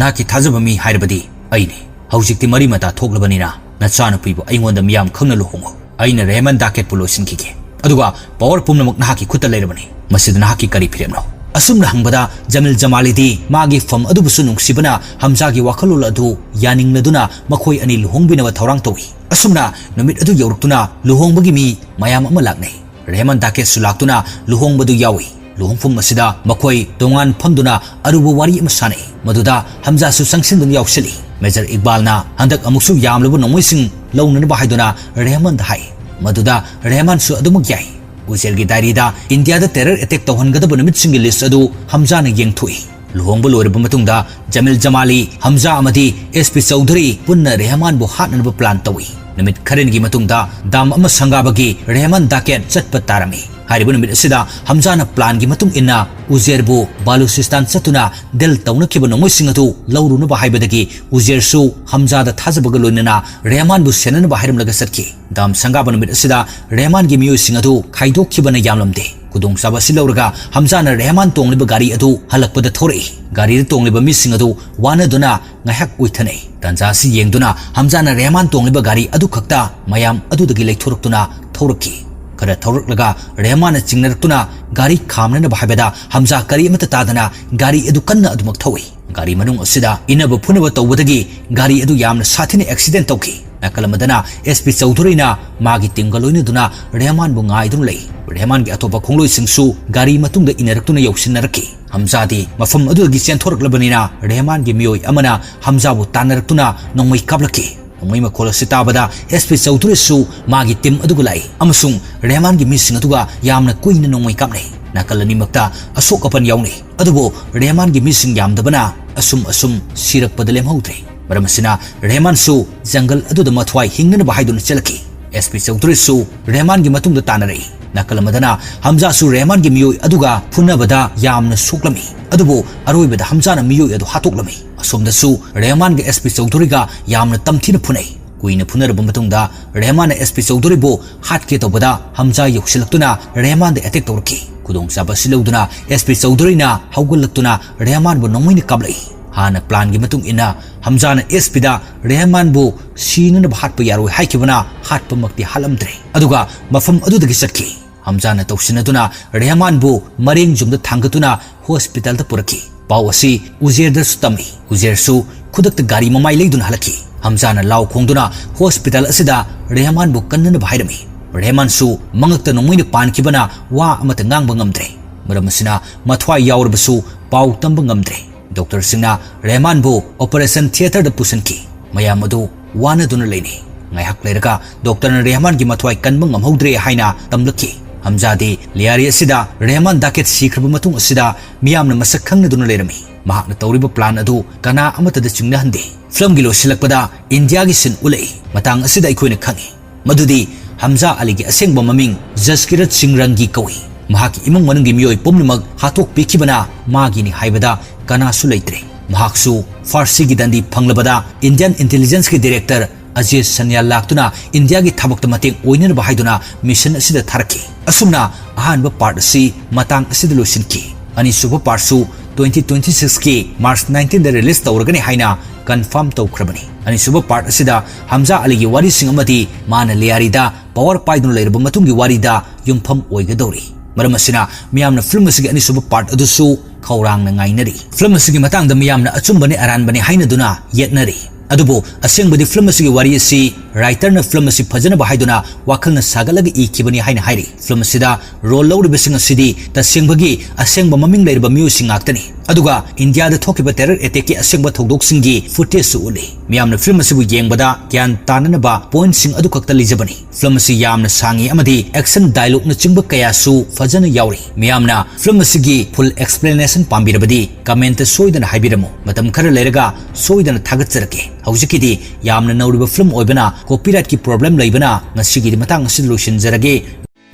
ꯅꯍꯥꯛꯀꯤ ꯊꯥꯖꯕ ꯃꯤ ꯍꯥꯏꯔꯕꯗꯤ ꯑꯩꯅꯤ꯫ ꯍꯧꯖꯤꯛꯇꯤ ꯃꯔꯤ ꯃꯇꯥ ꯊꯣꯛꯂꯕꯅꯤꯅ ꯅꯆꯥꯅꯨꯄꯤꯕꯨ ꯑꯩꯉꯣꯟꯗ ꯃꯤꯌꯥꯝ ꯈꯪꯅ ꯂꯨꯍꯣꯡꯉꯨ꯫ ꯑꯩꯅ ꯔꯦꯍꯃꯟ ꯗꯥꯀꯦꯠꯄꯨ ꯂꯣꯏꯁꯤꯟꯈꯤꯒꯦ꯫ ꯑꯗꯨꯒ power ꯄꯨꯝꯅꯃꯛ ꯅꯍꯥꯛꯀꯤ ꯈꯨꯠꯇ ꯂꯩꯔꯕꯅꯤ꯫ ꯃꯁꯤꯗ ꯅꯍꯥꯛꯀꯤ ꯀꯔꯤ ꯐꯤꯔꯦꯞꯅꯣ?" ꯑꯁꯨꯝꯅ ꯍꯪꯕꯗ ꯖꯃꯤꯜ ꯖꯃꯥꯂꯤꯗꯤ ꯃꯥꯒꯤ firm ꯑꯗꯨꯕꯨꯁꯨ ꯅꯨꯡꯁꯤꯕꯅ ꯍꯝꯖꯥꯒꯤ ꯋꯥꯈꯜꯂꯣꯟ ꯑꯗꯨ ꯌꯥꯅꯤꯡꯂꯗꯨꯅ ꯃꯈꯣꯏ ꯑꯅꯤ ꯂꯨꯍꯣꯡꯕꯤꯅꯕ ꯊꯧꯔꯥꯡ ꯇꯧꯏ꯫ ꯑꯁꯨꯝꯅ ꯅꯨꯃꯤꯠ ꯑꯗꯨ ꯌꯧꯔꯛꯇꯨꯅ ꯂꯨꯍꯣꯡꯕꯒꯤ ꯃꯤ ꯃꯌꯥꯝ ꯑꯃ ꯂꯥꯛꯅꯩ꯫ ꯔꯦꯍꯃꯟ ꯗꯥꯀꯦꯠꯁꯨ ꯂꯥꯛꯇꯨꯅ ꯂꯨꯍꯣꯡꯕꯗꯨ ꯌꯥꯎꯏ꯫ ꯂꯨꯍꯣꯡꯐꯝ ꯑꯁꯤꯗ ꯃꯈꯣꯏ ꯇꯣꯉꯥꯟ ꯐꯝꯗꯨꯅ ꯑꯔꯨꯕ ꯋꯥꯔꯤ ꯑꯃ ꯁꯥꯟꯅꯩ꯫ ꯃꯗꯨꯗ ꯍꯝꯖꯥꯁꯨ ꯆꯪꯁꯤꯟꯗꯨꯅ ꯌꯥꯎꯁꯤꯜꯂꯤ꯫ ꯃꯦꯖꯔ ꯏꯛꯕꯥꯜꯅ ꯍꯟꯗꯛ ꯑꯃꯨꯛꯁꯨ ꯌꯥꯝꯂꯕ ꯅꯣꯡꯃꯩꯁꯤꯡ ꯂꯧꯅꯅꯕ ꯍꯥꯏꯗꯨꯅ ꯔꯦꯍꯃꯟꯗ ꯍꯥꯏ꯫ ꯃꯗꯨꯗ ꯔꯦꯍꯃꯟꯁꯨ ꯑꯗꯨꯃꯛ ꯌꯥꯏ꯫ ꯎꯖꯦꯔꯒꯤ diaryꯗ ꯏꯟꯗꯤꯌꯥꯗ terror attack ꯇꯧꯍꯟꯒꯗꯕ ꯅꯨꯃꯤꯠꯁꯤꯡꯒꯤ list ꯑꯗꯨ ꯍꯝꯖꯥꯅ ꯌꯦꯡꯊꯣꯛꯏ꯫ ꯂꯨꯍꯣꯡꯕ ꯂꯣꯏꯔꯕ ꯃꯇꯨꯡꯗ ꯖꯃꯤꯜ ꯖꯃꯥꯂꯤ, ꯍꯝꯖꯥ ꯑꯃꯗꯤ S P ꯆꯧꯙꯔꯤ ꯄꯨꯟꯅ ꯔꯦꯍꯃꯥꯟꯕꯨ ꯍꯥꯠꯅꯅꯕ plan ꯇꯧꯏ꯫ ꯅꯨꯃꯤꯠ ꯈꯔꯅꯤꯒꯤ ꯃꯇꯨꯡꯗ ꯗꯥꯝ ꯑꯃ ꯁꯪꯒꯥꯕꯒꯤ ꯔꯦꯍꯃꯥꯟ ꯗꯥꯀꯦꯠ ꯆꯠꯄ ꯇꯥꯔꯝꯃꯤ꯫ ꯍꯥꯏꯔꯤꯕ ꯅꯨꯃꯤꯠ ꯑꯁꯤꯗ ꯍꯝꯖꯥꯅ planꯒꯤ ꯃꯇꯨꯡ ꯏꯟꯅ ꯎꯖꯦꯔꯕꯨ ꯕꯥꯂꯨꯆꯤꯁꯇꯥꯟ ꯆꯠꯇꯨꯅ deal ꯇꯧꯅꯈꯤꯕ ꯅꯣꯡꯃꯩꯁꯤꯡ ꯑꯗꯨ ꯂꯧꯔꯨꯅꯕ ꯍꯥꯏꯕꯗꯒꯤ ꯎꯖꯦꯔꯁꯨ ꯍꯝꯖꯥꯗ ꯊꯥꯖꯕꯒ ꯂꯣꯏꯅꯅ ꯔꯦꯍꯃꯥꯟꯕꯨ ꯁꯦꯟꯅꯅꯕ ꯍꯥꯏꯔꯝꯂꯒ ꯆꯠꯈꯤ꯫ ꯗꯥꯝ ꯁꯪꯒꯥꯕ ꯅꯨꯃꯤꯠ ꯑꯁꯤꯗ ꯔꯦꯍꯃꯥꯟꯒꯤ ꯃꯤꯑꯣꯏꯁꯤꯡ ꯑꯗꯨ ꯈꯥꯏꯗꯣꯛꯈꯤꯕꯅ ꯌꯥꯝꯂꯝꯗꯦ꯫ ꯈꯨꯗꯣꯡꯆꯥꯕ ꯑꯁꯤ ꯂꯧꯔꯒ ꯍꯝꯖꯥꯅ ꯔꯦꯍꯃꯥꯟ ꯇꯣꯡꯂꯤꯕ ꯒꯥꯔꯤ ꯑꯗꯨ ꯍꯜꯂꯛꯄꯗ ꯊꯧꯔꯛꯏ꯫ ꯒꯥꯔꯤꯗ ꯇꯣꯡꯂꯤꯕ ꯃꯤꯁꯤꯡ ꯑꯗꯨ ꯋꯥꯅꯗꯨꯅ ꯉꯥꯏꯍꯥꯛ ꯎꯏꯊꯅꯩ꯫ ꯇꯥꯟꯖꯥ ꯑꯁꯤ ꯌꯦꯡꯗꯨꯅ ꯍꯝꯖꯥꯅ ꯔꯦꯍꯃꯥꯟ ꯇꯣꯡꯂꯤꯕ ꯒꯥꯔꯤ ꯑꯗꯨ ꯈꯛꯇ ꯃꯌꯥꯝ ꯑꯗꯨꯗꯒꯤ ꯂꯩꯊꯣꯔꯛꯇꯨꯅ ꯊꯧꯔꯛꯈꯤ꯫ ꯈꯔ ꯊꯧꯔꯛꯂꯒ ꯔꯦꯍꯃꯥꯟꯅ ꯆꯤꯡꯅꯔꯛꯇꯨꯅ ꯒꯥꯔꯤ ꯈꯥꯝꯅꯅꯕ ꯍꯥꯏꯕꯗ ꯍꯝꯖꯥ ꯀꯔꯤ ꯑꯃꯠꯇ ꯇꯥꯗꯅ ꯒꯥꯔꯤ ꯑꯗꯨ ꯀꯟꯅ ꯑꯗꯨꯃꯛ ꯊꯧꯏ꯫ ꯒꯥꯔꯤ ꯃꯅꯨꯡ ꯑꯁꯤꯗ ꯏꯟꯅꯕ ꯐꯨꯅꯕ ꯇꯧꯕꯗꯒꯤ ꯒꯥꯔꯤ ꯑꯗꯨ ꯌꯥꯝꯅ ꯁꯥꯊꯤꯅ accident ꯇꯧꯈꯤ꯫ ꯅꯥꯀꯜ ꯑꯃꯗꯅ ꯑꯦꯁ ꯄꯤ ꯆꯧꯙꯨꯔꯤꯅ ꯃꯥꯒꯤ ꯇꯤꯝꯒ ꯂꯣꯏꯅꯗꯨꯅ ꯔꯦꯍꯃꯥꯟꯕꯨ ꯉꯥꯏꯗꯨꯅ ꯂꯩ꯫ ꯔꯦꯍꯃꯥꯟꯒꯤ ꯑꯇꯣꯞꯄ ꯈꯣꯡꯂꯣꯏꯁꯤꯡꯁꯨ ꯒꯥꯔꯤ ꯃꯇꯨꯡꯗ ꯏꯟꯅꯔꯛꯇꯨꯅ ꯌꯧꯁꯤꯟꯅꯔꯛꯈꯤ꯫ ꯍꯝꯖꯥꯗꯤ ꯃꯐꯝ ꯑꯗꯨꯗꯒꯤ ꯆꯦꯟꯊꯣꯔꯛꯂꯕꯅꯤꯅ ꯔꯦꯍꯃꯥꯟꯒꯤ ꯃꯤꯑꯣꯏ ꯑꯃꯅ ꯍꯝꯖꯥꯕꯨ ꯇꯥꯟꯅꯔꯛꯇꯨꯅ ꯅꯣꯡꯃꯩ ꯀꯥꯞꯂꯛꯈꯤ꯫ ꯅꯣꯡꯃꯩ ꯃꯈꯣꯜ ꯑꯁꯤ ꯇꯥꯕꯗ ꯑꯦꯁ ꯄꯤ ꯆꯧꯙꯨꯔꯤꯁꯨ ꯃꯥꯒꯤ ꯇꯤꯝ ꯑꯗꯨꯒ ꯂꯥꯛꯏ ꯑꯃꯁꯨꯡ ꯔꯦꯍꯃꯥꯟꯒꯤ ꯃꯤꯁꯤꯡ ꯑꯗꯨꯒ ꯌꯥꯝꯅ ꯀꯨꯏꯅ ꯅꯣꯡꯃꯩ ꯀꯥꯞꯅꯩ꯫ ꯅꯥꯀꯜ ꯑꯅꯤꯃꯛꯇ ꯑꯁꯣꯛ ꯑꯄꯟ ꯌꯥꯎꯅꯩ꯫ ꯑꯗꯨꯕꯨ ꯔꯦꯍꯃꯥꯟꯒꯤ ꯃꯤꯁꯤꯡ ꯌꯥꯝꯗꯕꯅ ꯑꯁꯨꯝ ꯑꯁꯨꯝ ꯁꯤꯔꯛꯄꯗ ꯂꯦꯝꯍꯧꯗ꯭ꯔꯦ꯫ ꯃꯔꯝ ꯑꯁꯤꯅ ꯔꯦꯍꯃꯥꯟꯁꯨ ꯖꯪꯒꯜ ꯑꯗꯨꯗ ꯃꯊ꯭ꯋꯥꯏ ꯍꯤꯡꯅꯅꯕ ꯍꯥꯏꯗꯨꯅ ꯆꯦꯜꯂꯛꯈꯤ꯫ ꯑꯦꯁ ꯄꯤ ꯆꯧꯙꯨꯔꯤꯁꯨ ꯔꯦꯍꯃꯥꯟꯒꯤ ꯃꯇꯨꯡꯗ ꯇꯥꯟꯅꯔꯛꯏ꯫ ꯅꯥꯀꯜ ꯑꯃꯗꯅ ꯍꯝꯖꯥꯁꯨ ꯔꯦꯍꯃꯥꯟꯒꯤ ꯃꯤꯑꯣꯏ ꯑꯗꯨꯒ ꯐꯨꯅꯕꯗ ꯌꯥꯝꯅ ꯁꯣꯛꯂꯝꯃꯤ꯫ ꯑꯗꯨꯕꯨ ꯑꯔꯣꯏꯕꯗ ꯍꯝꯖꯥꯅ ꯃꯤꯑꯣꯏ ꯑꯗꯨ ꯍꯥꯠꯇꯣꯛꯂꯝꯃꯤ꯫ ꯑꯁꯣꯝꯗꯁꯨ ꯔꯦꯍꯃꯥꯟꯒ ꯑꯦꯁ ꯄꯤ ꯆꯧꯙꯨꯔꯤꯒ ꯌꯥꯝꯅ ꯇꯝꯊꯤꯅ ꯐꯨꯅꯩ꯫ ꯀꯨꯏꯅ ꯐꯨꯅꯔꯕ ꯃꯇꯨꯡꯗ ꯔꯦꯍꯃꯥꯟꯅ ꯑꯦꯁ ꯄꯤ ꯆꯧꯙꯨꯔꯤꯕꯨ ꯍꯥꯠꯀꯦ ꯇꯧꯕꯗ ꯍꯝꯖꯥ ꯌꯧꯁꯤꯜꯂꯛꯇꯨꯅ ꯔꯦꯍꯃꯥꯟꯗ ꯑꯦꯇꯦꯛ ꯇꯧꯔꯛꯈꯤ꯫ ꯈꯨꯗꯣꯡꯆꯥꯕ ꯑꯁꯤ ꯂꯧꯗꯨꯅ ꯑꯦꯁ ꯄꯤ ꯆꯧꯙꯨꯔꯤꯅ ꯍꯧꯒꯠꯂꯛꯇꯨꯅ ꯔꯦꯍꯃꯥꯟꯕꯨ ꯅꯣꯡꯃꯩꯅ ꯀꯥꯞꯂꯛꯏ꯫ ꯍꯥꯟꯅ ꯄ꯭ꯂꯥꯟꯒꯤ ꯃꯇꯨꯡ ꯏꯟꯅ ꯍꯝꯖꯥꯅ ꯑꯦꯁ ꯄꯤꯗ ꯔꯦꯍꯃꯥꯟꯕꯨ ꯁꯤꯅꯅꯕ ꯍꯥꯠꯄ ꯌꯥꯔꯣꯏ ꯍꯥꯏꯈꯤꯕꯅ ꯍꯥꯠꯄꯃꯛꯇꯤ ꯍꯥꯠꯂꯝꯗ꯭ꯔꯦ꯫ ꯑꯗꯨꯒ ꯃꯐꯝ ꯑꯗꯨꯗꯒꯤ ꯆꯠꯈꯤ꯫ ꯍꯝꯖꯥꯅ ꯇꯧꯁꯤꯟꯅꯗꯨꯅ ꯔꯦꯍꯃꯥꯟꯕꯨ ꯃꯔꯦꯡ ꯌꯨꯝꯗ ꯊꯥꯡꯒꯠꯇꯨꯅ ꯍꯣꯁꯄꯤꯇꯥꯜꯗ ꯄꯨꯔꯛꯈꯤ꯫ ꯄꯥꯎ ꯑꯁꯤ ꯎꯖꯦꯔꯗꯁꯨ ꯇꯝꯃꯤ꯫ ꯎꯖꯦꯔꯁꯨ ꯈꯨꯗꯛꯇ ꯒꯥꯔꯤ ꯃꯃꯥꯏ ꯂꯩꯗꯨꯅ ꯍꯜꯂꯛꯈꯤ꯫ ꯍꯝꯖꯥꯅ ꯂꯥꯎ ꯈꯣꯡꯗꯨꯅ ꯍꯣꯁꯄꯤꯇꯥꯜ ꯑꯁꯤꯗ ꯔꯦꯍꯃꯥꯟꯕꯨ ꯀꯟꯅꯅꯕ ꯍꯥꯏꯔꯝꯃꯤ꯫ ꯔꯦꯍꯃꯥꯟꯁꯨ ꯃꯉꯛꯇ ꯅꯣꯡꯃꯩꯅ ꯄꯥꯟꯈꯤꯕꯅ ꯋꯥ ꯑꯃꯠꯇ ꯉꯥꯡꯕ ꯉꯝꯗ꯭ꯔꯦ꯫ ꯃꯔꯝ ꯑꯁꯤꯅ ꯃꯊ꯭ꯋꯥꯏ ꯌꯥꯎꯔꯕꯁꯨ ꯄꯥꯎ ꯇꯝꯕ ꯉꯝꯗ꯭ꯔꯦ꯫ ꯗꯣꯛꯇꯔꯁꯤꯡꯅ ꯔꯦꯍꯃꯥꯟꯕꯨ ꯑꯣꯄꯔꯦꯁꯟ ꯊꯤꯌꯦꯇꯔꯗ ꯄꯨꯁꯤꯟꯈꯤ꯫ ꯃꯌꯥꯝ ꯑꯗꯨ ꯋꯥꯅꯗꯨꯅ ꯂꯩꯅꯩ꯫ ꯉꯥꯏꯍꯥꯛ ꯂꯩꯔꯒ ꯗꯣꯛꯇꯔꯅ ꯔꯦꯍꯃꯥꯟꯒꯤ ꯃꯊ꯭ꯋꯥꯏ ꯀꯟꯕ ꯉꯝꯍꯧꯗ꯭ꯔꯦ ꯍꯥꯏꯅ ꯇꯝꯂꯛꯈꯤ꯫ ꯍꯝꯖꯥꯗꯤ ꯂꯤꯌꯥꯔꯤ ꯑꯁꯤꯗ ꯔꯦꯍꯃꯥꯟ ꯗꯥꯀꯦꯠ ꯁꯤꯈ꯭ꯔꯕ ꯃꯇꯨꯡ ꯑꯁꯤꯗ ꯃꯤꯌꯥꯝꯅ ꯃꯁꯛ ꯈꯪꯅꯗꯨꯅ ꯂꯩꯔꯝꯃꯤ꯫ ꯃꯍꯥꯛꯅ ꯇꯧꯔꯤꯕ ꯄ꯭ꯂꯥꯟ ꯑꯗꯨ ꯀꯅꯥ ꯑꯃꯠꯇꯗ ꯆꯤꯡꯅꯍꯟꯗꯦ꯫ ꯐꯤꯂꯝꯒꯤ ꯂꯣꯏꯁꯤꯜꯂꯛꯄꯗ ꯏꯟꯗꯤꯌꯥꯒꯤ ꯁꯤꯟ ꯎꯠꯂꯛꯏ꯫ ꯃꯇꯥꯡ ꯑꯁꯤꯗ ꯑꯩꯈꯣꯏꯅ ꯈꯪꯉꯤ ꯃꯗꯨꯗꯤ ꯍꯝꯖꯥ ꯑꯂꯤꯒꯤ ꯑꯁꯦꯡꯕ ꯃꯃꯤꯡ ꯖꯁꯀꯤꯔꯠ ꯁꯤꯡ ꯔꯪꯒꯤ ꯀꯧꯏ꯫ ꯃꯍꯥꯛꯀꯤ ꯏꯃꯨꯡ ꯃꯅꯨꯡꯒꯤ ꯃꯤꯑꯣꯏ ꯄꯨꯝꯅꯃꯛ ꯍꯥꯠꯇꯣꯛꯄꯤꯈꯤꯕꯅ ꯃꯥꯒꯤꯅꯤ ꯍꯥꯏꯕꯗ ꯀꯅꯥꯁꯨ ꯂꯩꯇ꯭ꯔꯦ꯫ ꯃꯍꯥꯛꯁꯨ ꯐꯥꯔꯁꯤꯒꯤ ꯗꯟꯗꯤ ꯐꯪꯂꯕꯗ ꯏꯟꯗꯤꯌꯟ ꯏꯟꯇꯦꯂꯤꯖꯦꯟꯁꯀꯤ ꯗꯤꯔꯦꯛꯇꯔ ꯑꯖꯦ ꯁꯟꯌꯥ ꯂꯥꯛꯇꯨꯅ ꯏꯟꯗꯤꯌꯥꯒꯤ ꯊꯕꯛꯇ ꯃꯇꯦꯡ ꯑꯣꯏꯅꯅꯕ ꯍꯥꯏꯗꯨꯅ ꯃꯤꯁꯟ ꯑꯁꯤꯗ ꯊꯥꯔꯛꯈꯤ꯫ ꯑꯁꯨꯝꯅ ꯑꯍꯥꯟꯕ ꯄꯥꯔꯠ ꯑꯁꯤ ꯃꯇꯥꯡ ꯑꯁꯤꯗ ꯂꯣꯏꯁꯤꯟꯈꯤ꯫ ꯑꯅꯤꯁꯨꯕ ꯄꯥꯔꯠꯁꯨ ꯇ꯭ꯋꯦꯟꯇꯤ ꯇ꯭ꯋꯦꯟꯇꯤ ꯁꯤꯛꯁꯀꯤ ꯃꯥꯔꯆ ꯅꯥꯏꯟꯇꯤꯟꯗ ꯔꯤꯂꯤꯁ ꯇꯧꯔꯒꯅꯤ ꯍꯥꯏꯅ ꯀꯟꯐꯥꯔꯝ ꯇꯧꯈ꯭ꯔꯕꯅꯤ꯫ ꯑꯅꯤꯁꯨꯕ ꯄꯥꯔꯠ ꯑꯁꯤꯗ ꯍꯝꯖꯥ ꯑꯂꯤꯒꯤ ꯋꯥꯔꯤꯁꯤꯡ ꯑꯃꯗꯤ ꯃꯥꯅ ꯂꯤꯌꯥꯔꯤꯗ ꯄꯋꯥꯔ ꯄꯥꯏꯗꯨꯅ ꯂꯩꯔꯕ ꯃꯇꯨꯡꯒꯤ ꯋꯥꯔꯤꯗ ꯌꯨꯝꯐꯝ ꯑꯣꯏꯒꯗꯧꯔꯤ꯫ ꯃꯔꯝ ꯑꯁꯤꯅ ꯃꯤꯌꯥꯝꯅ ꯐꯤꯂꯝ ꯑꯁꯤꯒꯤ ꯑꯅꯤꯁꯨꯕ ꯄꯥꯔꯠ ꯑꯗꯨꯁꯨ ꯈꯧꯔꯥꯡꯅ ꯉꯥꯏꯅꯔꯤ꯫ ꯐꯤꯂꯝ ꯑꯁꯤꯒꯤ ꯃꯇꯥꯡꯗ ꯃꯤꯌꯥꯝꯅ ꯑꯆꯨꯝꯕꯅꯤ ꯑꯔꯥꯟꯕꯅꯤ ꯍꯥꯏꯅꯗꯨꯅ ꯌꯦꯠꯅꯔꯤ꯫ ꯑꯗꯨꯕꯨ ꯑꯁꯦꯡꯕꯗꯤ ꯐꯤꯂꯝ ꯑꯁꯤꯒꯤ ꯋꯥꯔꯤ ꯑꯁꯤ ꯔꯥꯏꯇꯔꯅ ꯐꯤꯂꯝ ꯑꯁꯤ ꯐꯖꯅꯕ ꯍꯥꯏꯗꯨꯅ ꯋꯥꯈꯜꯅ ꯁꯥꯒꯠꯂꯒ ꯏꯈꯤꯕꯅꯤ ꯍꯥꯏꯅ ꯍꯥꯏꯔꯤ꯫ ꯐꯤꯂꯝ ꯑꯁꯤꯗ ꯔꯣꯜ ꯂꯧꯔꯤꯕꯁꯤꯡ ꯑꯁꯤꯗꯤ ꯇꯁꯦꯡꯕꯒꯤ ꯑꯁꯦꯡꯕ ꯃꯃꯤꯡ ꯂꯩꯔꯕ ꯃꯤꯑꯣꯏꯁꯤꯡ ꯉꯥꯛꯇꯅꯤ꯫ ꯑꯗꯨꯒ ꯏꯟꯗꯤꯌꯥꯗ ꯊꯣꯛꯈꯤꯕ ꯇꯦꯔꯔ ꯑꯦꯇꯦꯛꯀꯤ ꯑꯁꯦꯡꯕ ꯊꯧꯗꯣꯛꯁꯤꯡꯒꯤ ꯐꯨꯇꯦꯖꯁꯨ ꯎꯠꯂꯤ꯫ ꯃꯤꯌꯥꯝꯅ ꯐꯤꯂꯝ ꯑꯁꯤꯕꯨ ꯌꯦꯡꯕꯗ ꯒ꯭ꯌꯥꯟ ꯇꯥꯅꯅꯕ ꯄꯣꯏꯟꯠꯁꯤꯡ ꯑꯗꯨꯈꯛꯇ ꯂꯤꯖꯕꯅꯤ꯫ ꯐꯤꯂꯝ ꯑꯁꯤ ꯌꯥꯝꯅ ꯁꯥꯡꯉꯤ ꯑꯃꯗꯤ ꯑꯦꯛꯁꯟ ꯗꯥꯏꯂꯣꯛꯅꯆꯤꯡꯕ ꯀꯌꯥꯁꯨ ꯐꯖꯅ ꯌꯥꯎꯔꯤ꯫ ꯃꯤꯌꯥꯝꯅ ꯐꯤꯂꯝ ꯑꯁꯤꯒꯤ ꯐꯨꯜ ꯑꯦꯛꯁꯄ꯭ꯂꯦꯅꯦꯁꯟ ꯄꯥꯝꯕꯤꯔꯕꯗꯤ ꯀꯃꯦꯟꯇ ꯁꯣꯏꯗꯅ ꯍꯥꯏꯕꯤꯔꯝꯃꯨ꯫ ꯃꯇꯝ ꯈꯔ ꯂꯩꯔꯒ ꯁꯣꯏꯗꯅ ꯊꯥꯒꯠꯆꯔꯛꯀꯦ꯫ ꯍꯧꯖꯤꯛꯀꯤꯗꯤ ꯌꯥꯝꯅ ꯅꯧꯔꯤꯕ ꯐꯤꯂꯝ ꯑꯣꯏꯕꯅ ꯀꯣꯄꯤꯔꯥꯏꯠꯀꯤ ꯄ꯭ꯔꯣꯕ꯭ꯂꯦꯝ ꯂꯩꯕꯅ ꯉꯁꯤꯒꯤꯗꯤ ꯃꯇꯥꯡ ꯑꯁꯤꯗ ꯂꯣꯏꯁꯤꯟꯖꯔꯒꯦ꯫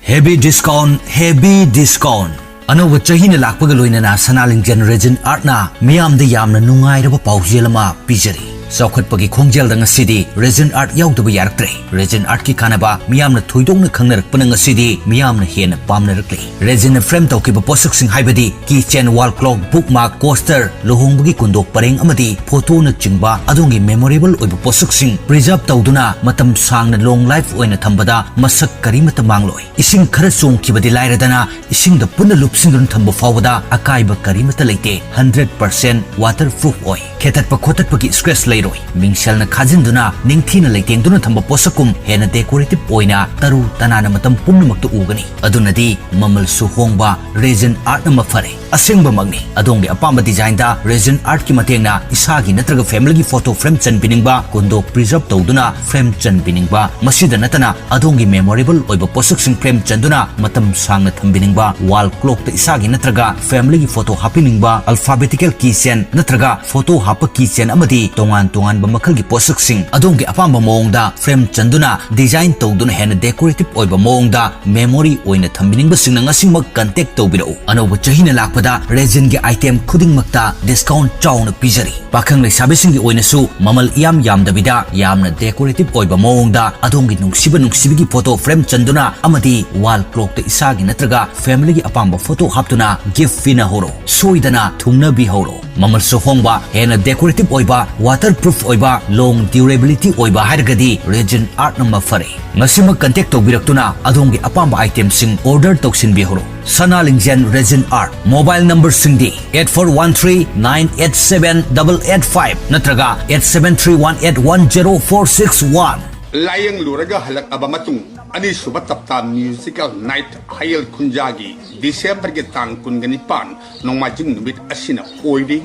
Heavy discount, heavy discount. ꯑꯅꯧꯕ ꯆꯍꯤꯅ ꯂꯥꯛꯄꯒ ꯂꯣꯏꯅꯅ ꯁꯅꯥ ꯂꯤꯡꯖꯦꯜ ꯔꯦꯖꯤꯟ ꯑꯥꯔꯠꯅ ꯃꯤꯌꯥꯝꯗ ꯌꯥꯝꯅ ꯅꯨꯡꯉꯥꯏꯔꯕ ꯄꯥꯎꯖꯦꯜ ꯑꯃ ꯄꯤꯖꯔꯤ꯫ ꯆꯥꯎꯈꯠꯄꯒꯤ ꯈꯣꯡꯖꯦꯜꯗ ꯉꯁꯤꯗꯤ ꯔꯦꯖꯤꯟ ꯑꯥꯔꯠ ꯌꯥꯎꯗꯕ ꯌꯥꯔꯛꯇ꯭ꯔꯦ꯫ ꯔꯦꯖꯤꯟ ꯑꯥꯔꯠꯀꯤ ꯀꯥꯟꯅꯕ ꯃꯤꯌꯥꯝꯅ ꯊꯣꯏꯗꯣꯛꯅ ꯈꯪꯅꯔꯛꯄꯅ ꯉꯁꯤꯗꯤ ꯃꯤꯌꯥꯝꯅ ꯍꯦꯟꯅ ꯄꯥꯝꯅꯔꯛꯂꯦ꯫ ꯔꯦꯖꯤꯟꯅ ꯐ꯭ꯔꯦꯝ ꯇꯧꯈꯤꯕ ꯄꯣꯠꯁꯛꯁꯤꯡ ꯍꯥꯏꯕꯗꯤ ꯀꯤ ꯆꯦꯟ, ꯋꯥꯜ ꯀ꯭ꯂꯣꯛ, ꯕꯨꯛ ꯃꯥꯔꯛ, ꯀꯣꯁꯇꯔ, ꯂꯨꯍꯣꯡꯕꯒꯤ ꯀꯨꯟꯗꯣꯛ ꯄꯔꯦꯡ ꯑꯃꯗꯤ ꯐꯣꯇꯣꯅꯆꯤꯡꯕ ꯑꯗꯣꯝꯒꯤ ꯃꯦꯃꯣꯔꯦꯕꯜ ꯑꯣꯏꯕ ꯄꯣꯠꯁꯛꯁꯤꯡ ꯄ꯭ꯔꯤꯖꯔꯕ ꯇꯧꯗꯨꯅ ꯃꯇꯝ ꯁꯥꯡꯅ ꯂꯣꯡ ꯂꯥꯏꯐ ꯑꯣꯏꯅ ꯊꯝꯕꯗ ꯃꯁꯛ ꯀꯔꯤꯃꯠꯇ ꯃꯥꯡꯂꯣꯏ꯫ ꯏꯁꯤꯡ ꯈꯔ ꯆꯣꯡꯈꯤꯕꯗꯤ ꯂꯥꯏꯔꯗꯅ ꯏꯁꯤꯡꯗ ꯄꯨꯟꯅ ꯂꯨꯞꯁꯤꯟꯗꯨꯅ ꯊꯝꯕ ꯐꯥꯎꯕꯗ ꯑꯀꯥꯏꯕ ꯀꯔꯤꯃꯠꯇ ꯂꯩꯇꯦ꯫ ꯍꯟꯗ꯭ꯔꯦꯠ ꯄꯥꯔꯁꯦꯟ ꯋꯥꯇꯔ ꯄ꯭ꯔꯨꯐ ꯑꯣꯏ꯫ ꯈꯦꯊꯠꯄ ꯈꯣꯠꯇꯠꯄꯒꯤ ꯁ꯭ꯀ꯭ꯔꯦꯆ ꯂꯩꯔꯣꯏ꯫ ꯃꯤꯡꯁꯦꯜꯅ ꯈꯥꯖꯤꯟꯗꯨꯅ ꯅꯤꯡꯊꯤꯅ ꯂꯩꯇꯦꯡꯗꯨꯅ ꯊꯝꯕ ꯄꯣꯠꯁꯛꯀꯨꯝ ꯍꯦꯟꯅ ꯗꯦꯀꯣꯔꯦꯇꯤꯚ ꯑꯣꯏꯅ ꯇꯔꯨ ꯇꯅꯥꯟꯅ ꯃꯇꯝ ꯄꯨꯝꯅꯃꯛꯇ ꯎꯒꯅꯤ꯫ ꯑꯗꯨꯅꯗꯤ ꯃꯃꯜꯁꯨ ꯍꯣꯡꯕ ꯔꯦꯖꯤꯟ ꯑꯥꯔꯠꯅ ꯃꯐꯔꯦ꯫ ꯑꯁꯦꯡꯕꯃꯛꯅꯤ, ꯑꯗꯣꯝꯒꯤ ꯑꯄꯥꯝꯕ ꯗꯤꯖꯥꯏꯟꯗ ꯔꯦꯖꯤꯟ ꯑꯥꯔꯠꯀꯤ ꯃꯇꯦꯡꯅ ꯏꯁꯥꯒꯤ ꯅꯠꯇ꯭ꯔꯒ ꯐꯦꯃꯤꯂꯤꯒꯤ ꯐꯣꯇꯣ ꯐ꯭ꯔꯦꯝ ꯆꯟꯕꯤꯅꯤꯡꯕ, ꯀꯨꯟꯗꯣꯛ ꯄ꯭ꯔꯤꯖꯔꯕ ꯇꯧꯗꯨꯅ ꯐ꯭ꯔꯦꯝ ꯆꯟꯕꯤꯅꯤꯡꯕ, ꯃꯁꯤꯗ ꯅꯠꯇꯅ ꯑꯗꯣꯝꯒꯤ ꯃꯦꯃꯣꯔꯦꯕꯜ ꯑꯣꯏꯕ ꯄꯣꯠꯁꯛꯁꯤꯡ ꯐ꯭ꯔꯦꯝ ꯆꯟꯗꯨꯅ ꯃꯇꯝ ꯁꯥꯡꯅ ꯊꯝꯕꯤꯅꯤꯡꯕ, ꯋꯥꯜ ꯀ꯭ꯂꯣꯛꯇ ꯏꯁꯥꯒꯤ ꯅꯠꯇ꯭ꯔꯒ ꯐꯦꯃꯤꯂꯤꯒꯤ ꯐꯣꯇꯣ ꯍꯥꯞꯄꯤꯅꯤꯡꯕ, ꯑꯜꯐꯥꯕꯦꯇꯤꯀꯦꯜ ꯀꯤ ꯆꯦꯟ ꯅꯠꯇ꯭ꯔꯒ ꯐꯣꯇꯣ ꯍꯥꯞꯄ ꯀꯤ ꯆꯦꯟ ꯑꯃꯗꯤ ꯇꯣꯉꯥꯟ ꯇꯣꯉꯥꯟꯕ ꯃꯈꯜꯒꯤ ꯄꯣꯠꯁꯛꯁꯤꯡ ꯑꯗꯣꯝꯒꯤ ꯑꯄꯥꯝꯕ ꯃꯑꯣꯡꯗ ꯐ꯭ꯔꯦꯝ ꯆꯟꯗꯨꯅ ꯗꯤꯖꯥꯏꯟ ꯇꯧꯗꯨꯅ ꯍꯦꯟꯅ ꯗꯦꯀꯣꯔꯦꯇꯤꯚ ꯑꯣꯏꯕ ꯃꯑꯣꯡꯗ ꯃꯦꯃꯣꯔꯤ ꯑꯣꯏꯅ ꯊꯝꯕꯤꯅꯤꯡꯕꯁꯤꯡꯅ ꯉꯁꯤꯃꯛ ꯀꯟꯇꯦꯛ ꯇꯧꯕꯤꯔꯛꯎ꯫ ꯑꯅꯧꯕ ꯆꯍꯤꯅ ꯂꯥꯛꯄꯗ ꯔꯦꯖꯤꯟꯒꯤ ꯑꯥꯏꯇꯦꯝ ꯈꯨꯗꯤꯡꯃꯛꯇ ꯗꯤꯁꯀꯥꯎꯟꯠ ꯆꯥꯎꯅ ꯄꯤꯖꯔꯤ꯫ ꯄꯥꯈꯪ ꯂꯩꯁꯥꯕꯤꯁꯤꯡꯒꯤ ꯑꯣꯏꯅꯁꯨ ꯃꯃꯜ ꯏꯌꯥꯝ ꯌꯥꯝꯗꯕꯤꯗ ꯌꯥꯝꯅ ꯗꯦꯀꯣꯔꯦꯇꯤꯚ ꯑꯣꯏꯕ ꯃꯑꯣꯡꯗ ꯑꯗꯣꯝꯒꯤ ꯅꯨꯡꯁꯤꯕ ꯅꯨꯡꯁꯤꯕꯤꯒꯤ ꯐꯣꯇꯣ ꯐ꯭ꯔꯦꯝ ꯆꯟꯗꯨꯅ ꯑꯃꯗꯤ ꯋꯥꯜ ꯀ꯭ꯂꯣꯛꯇ ꯏꯁꯥꯒꯤ ꯅꯠꯇ꯭ꯔꯒ ꯐꯦꯃꯤꯂꯤꯒꯤ ꯑꯄꯥꯝꯕ ꯐꯣꯇꯣ ꯍꯥꯞꯇꯨꯅ ꯒꯤꯐ ꯄꯤꯅꯍꯧꯔꯣ꯫ ꯁꯣꯏꯗꯅ ꯊꯨꯡꯅꯕꯤꯍꯧꯔꯣ꯫ ꯃꯃꯜꯁꯨ ꯍꯣꯡꯕ, ꯍꯦꯟꯅ ꯗꯦꯀꯣꯔꯦꯇꯤꯚ ꯑꯣꯏꯕ, ꯋꯥꯇꯔ ꯄ꯭ꯔꯨꯐ ꯑꯣꯏꯕ, ꯂꯣꯡ ꯗ꯭ꯌꯨꯔꯦꯕꯤꯂꯤꯇꯤ ꯑꯣꯏꯕ ꯍꯥꯏꯔꯒꯗꯤ ꯔꯦꯖꯤꯟ ꯑꯥꯔꯠꯅ ꯃꯐꯔꯦ꯫ ꯉꯁꯤꯃꯛ ꯀꯟꯇꯦꯛ ꯇꯧꯕꯤꯔꯛꯇꯨꯅ ꯑꯗꯣꯝꯒꯤ ꯑꯄꯥꯝꯕ ꯑꯥꯏꯇꯦꯝꯁꯤꯡ ꯑꯣꯔꯗꯔ ꯇꯧꯁꯤꯟꯕꯤꯍꯧꯔꯣ꯫ Sana Lingjel resin art, mobile ꯅꯝꯕꯔꯁꯤꯡꯗꯤ eight four one three nine eight seven double eight five ꯅꯠꯇ꯭ꯔꯒ eight seven three one eight one zero four six one꯫ ꯂꯥꯏꯌꯦꯡꯂꯨꯔꯒ ꯍꯜꯂꯛꯂꯕ ꯃꯇꯨꯡ, ꯑꯅꯤꯁꯨꯕ ꯇꯞꯇꯥ ꯃ꯭ꯌꯨꯖꯤꯀꯦꯜ ꯅꯥꯏꯠ ꯍꯌꯦꯜ ꯈꯨꯟꯖꯥꯒꯤ ꯗꯤꯁꯦꯝꯕꯔꯒꯤ ꯇꯥꯡ ꯀꯨꯟꯒ ꯅꯤꯄꯥꯟ ꯅꯣꯡꯃꯥꯏꯖꯤꯡ ꯅꯨꯃꯤꯠ ꯑꯁꯤꯅ ꯑꯣꯏꯔꯤ꯫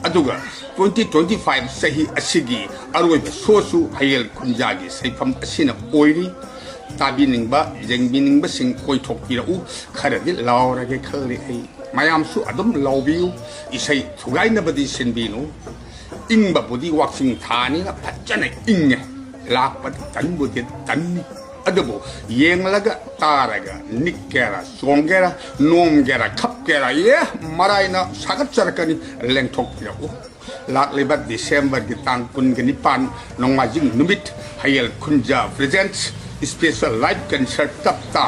ꯑꯗꯨꯒ twenty twenty-five ꯆꯍꯤ ꯑꯁꯤꯒꯤ ꯑꯔꯣꯏꯕ ꯁꯣꯁꯨ ꯍꯌꯦꯜ ꯈꯨꯟꯖꯥꯒꯤ ꯁꯩꯐꯝ ꯑꯁꯤꯅ ꯑꯣꯏꯔꯤ꯫ ꯇꯥꯕꯤꯅꯤꯡꯕ, ꯌꯦꯡꯕꯤꯅꯤꯡꯕꯁꯤꯡ ꯀꯣꯏꯊꯣꯛꯄꯤꯔꯛꯎ꯫ ꯈꯔꯗꯤ ꯂꯥꯎꯔꯒꯦ ꯈꯜꯂꯤ ꯑꯩ꯫ ꯃꯌꯥꯝꯁꯨ ꯑꯗꯨꯝ ꯂꯥꯎꯕꯤꯌꯨ꯫ ꯏꯁꯩ ꯊꯨꯒꯥꯏꯅꯕꯗꯤ ꯁꯤꯟꯕꯤꯅꯨ꯫ ꯏꯪꯕꯕꯨꯗꯤ ꯋꯥꯛꯆꯤꯡ ꯊꯥꯅꯤꯅ ꯐꯖꯅ ꯏꯪꯉꯦ꯫ ꯂꯥꯛꯄꯗꯤ ꯇꯟꯕꯨꯗꯤ ꯇꯟꯅꯤ꯫ ꯑꯗꯨꯕꯨ ꯌꯦꯡꯂꯒ ꯇꯥꯔꯒ ꯅꯤꯛꯀꯦꯔꯥ, ꯆꯣꯡꯒꯦꯔꯥ, ꯅꯣꯝꯒꯦꯔꯥ, ꯈꯞꯀꯦꯔꯥ, ꯑꯦ, ꯃꯔꯥꯏꯅ ꯁꯥꯒꯠꯆꯔꯛꯀꯅꯤ꯫ ꯂꯦꯡꯊꯣꯛꯄꯤꯔꯛꯎ꯫ ꯂꯥꯛꯂꯤꯕ ꯗꯤꯁꯦꯝꯕꯔꯒꯤ ꯇꯥꯡ ꯀꯨꯟꯒ ꯅꯤꯄꯥꯟ ꯅꯣꯡꯃꯥꯏꯖꯤꯡ ꯅꯨꯃꯤꯠ ꯍꯌꯦꯜ ꯈꯨꯟꯖꯥ presents special live concert ꯇꯞꯇꯥ꯫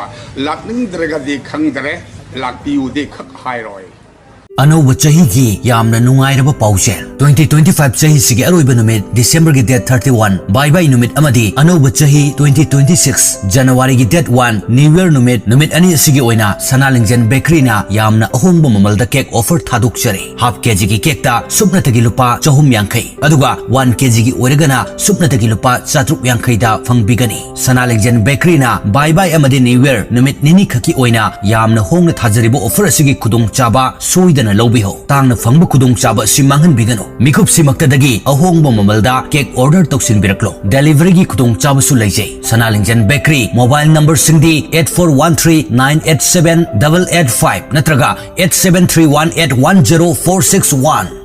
ꯂꯥꯛꯅꯤꯡꯗ꯭ꯔꯒꯗꯤ ꯈꯪꯗꯔꯦ, ꯂꯥꯛꯄꯤꯌꯨꯗꯤ ꯈꯛ ꯍꯥꯏꯔꯣꯏ꯫ ꯑꯅꯧꯕ ꯆꯍꯤꯒꯤ ꯌꯥꯝꯅ ꯅꯨꯡꯉꯥꯏꯔꯕ ꯄꯥꯎꯖꯦꯜ꯫ Twenty twenty-five ꯆꯍꯤꯁꯤꯒꯤ ꯑꯔꯣꯏꯕ ꯅꯨꯃꯤꯠ ꯗꯤꯁꯦꯝꯕꯔꯒꯤ date thirty-one, ꯕꯥꯏ ꯕꯥꯏ ꯅꯨꯃꯤꯠ ꯑꯃꯗꯤ ꯑꯅꯧꯕ ꯆꯍꯤ twenty twenty-six ꯖꯅꯋꯥꯔꯤꯒꯤ date one, New Year ꯅꯨꯃꯤꯠ, ꯅꯨꯃꯤꯠ ꯑꯅꯤ ꯑꯁꯤꯒꯤ ꯑꯣꯏꯅ ꯁꯅꯥ ꯂꯤꯡꯖꯦꯜ ꯕꯦꯀꯔꯤꯅ ꯌꯥꯝꯅ ꯑꯍꯣꯡꯕ ꯃꯃꯜꯗ ꯀꯦꯛ offer ꯊꯥꯗꯣꯛꯆꯔꯤ꯫ Half ꯀꯦꯖꯤꯒꯤ ꯀꯦꯛꯇ ꯁꯨꯞꯅꯇꯒꯤ ꯂꯨꯄꯥ ꯆꯍꯨꯝ ꯌꯥꯡꯈꯩ, ꯑꯗꯨꯒ ꯋꯥꯟ ꯀꯦꯖꯤꯒꯤ ꯑꯣꯏꯔꯒꯅ ꯁꯨꯞꯅꯇꯒꯤ ꯂꯨꯄꯥ ꯆꯥꯇ꯭ꯔꯨꯛ ꯌꯥꯡꯈꯩꯗ ꯐꯪꯕꯤꯒꯅꯤ꯫ ꯁꯅꯥ ꯂꯤꯡꯖꯦꯜ ꯕꯦꯀꯔꯤꯅ ꯕꯥꯏ ꯕꯥꯏ ꯑꯃꯗꯤ ꯅ꯭ꯌꯨ ꯌꯔ ꯅꯨꯃꯤꯠ ꯅꯤꯅꯤ ꯈꯛꯀꯤ ꯑꯣꯏꯅ ꯌꯥꯝꯅ ꯍꯣꯡꯅ ꯊꯥꯖꯔꯤꯕ offer ꯑꯁꯤꯒꯤ ꯈꯨꯗꯣꯡꯆꯥꯕ ꯁꯣꯏꯗꯅ ꯂꯧꯕꯤꯍꯧ꯫ ꯇꯥꯡꯅ ꯐꯪꯕ ꯈꯨꯗꯣꯡꯆꯥꯕ ꯑꯁꯤ ꯃꯥꯡꯍꯟꯕꯤꯒꯅꯨ꯫ ꯃꯤꯀꯨꯞꯁꯤꯃꯛꯇꯗꯒꯤ ꯑꯍꯣꯡꯕ ꯃꯃꯜꯗ ꯀꯦꯛ order ꯇꯧꯁꯤꯟꯕꯤꯔꯛꯂꯣ꯫ Deliveryꯒꯤ ꯈꯨꯗꯣꯡꯆꯥꯕꯁꯨ ꯂꯩꯖꯩ꯫ ꯁꯅꯥ ꯂꯤꯡꯖꯦꯜ ꯕꯦꯀꯔꯤ, ꯃꯣꯕꯥꯏꯜ ꯅꯝꯕꯔꯁꯤꯡꯗꯤ eight four one three nine eight seven double eight five ꯅꯠꯇ꯭ꯔꯒ eight seven three one eight one zero four six one꯫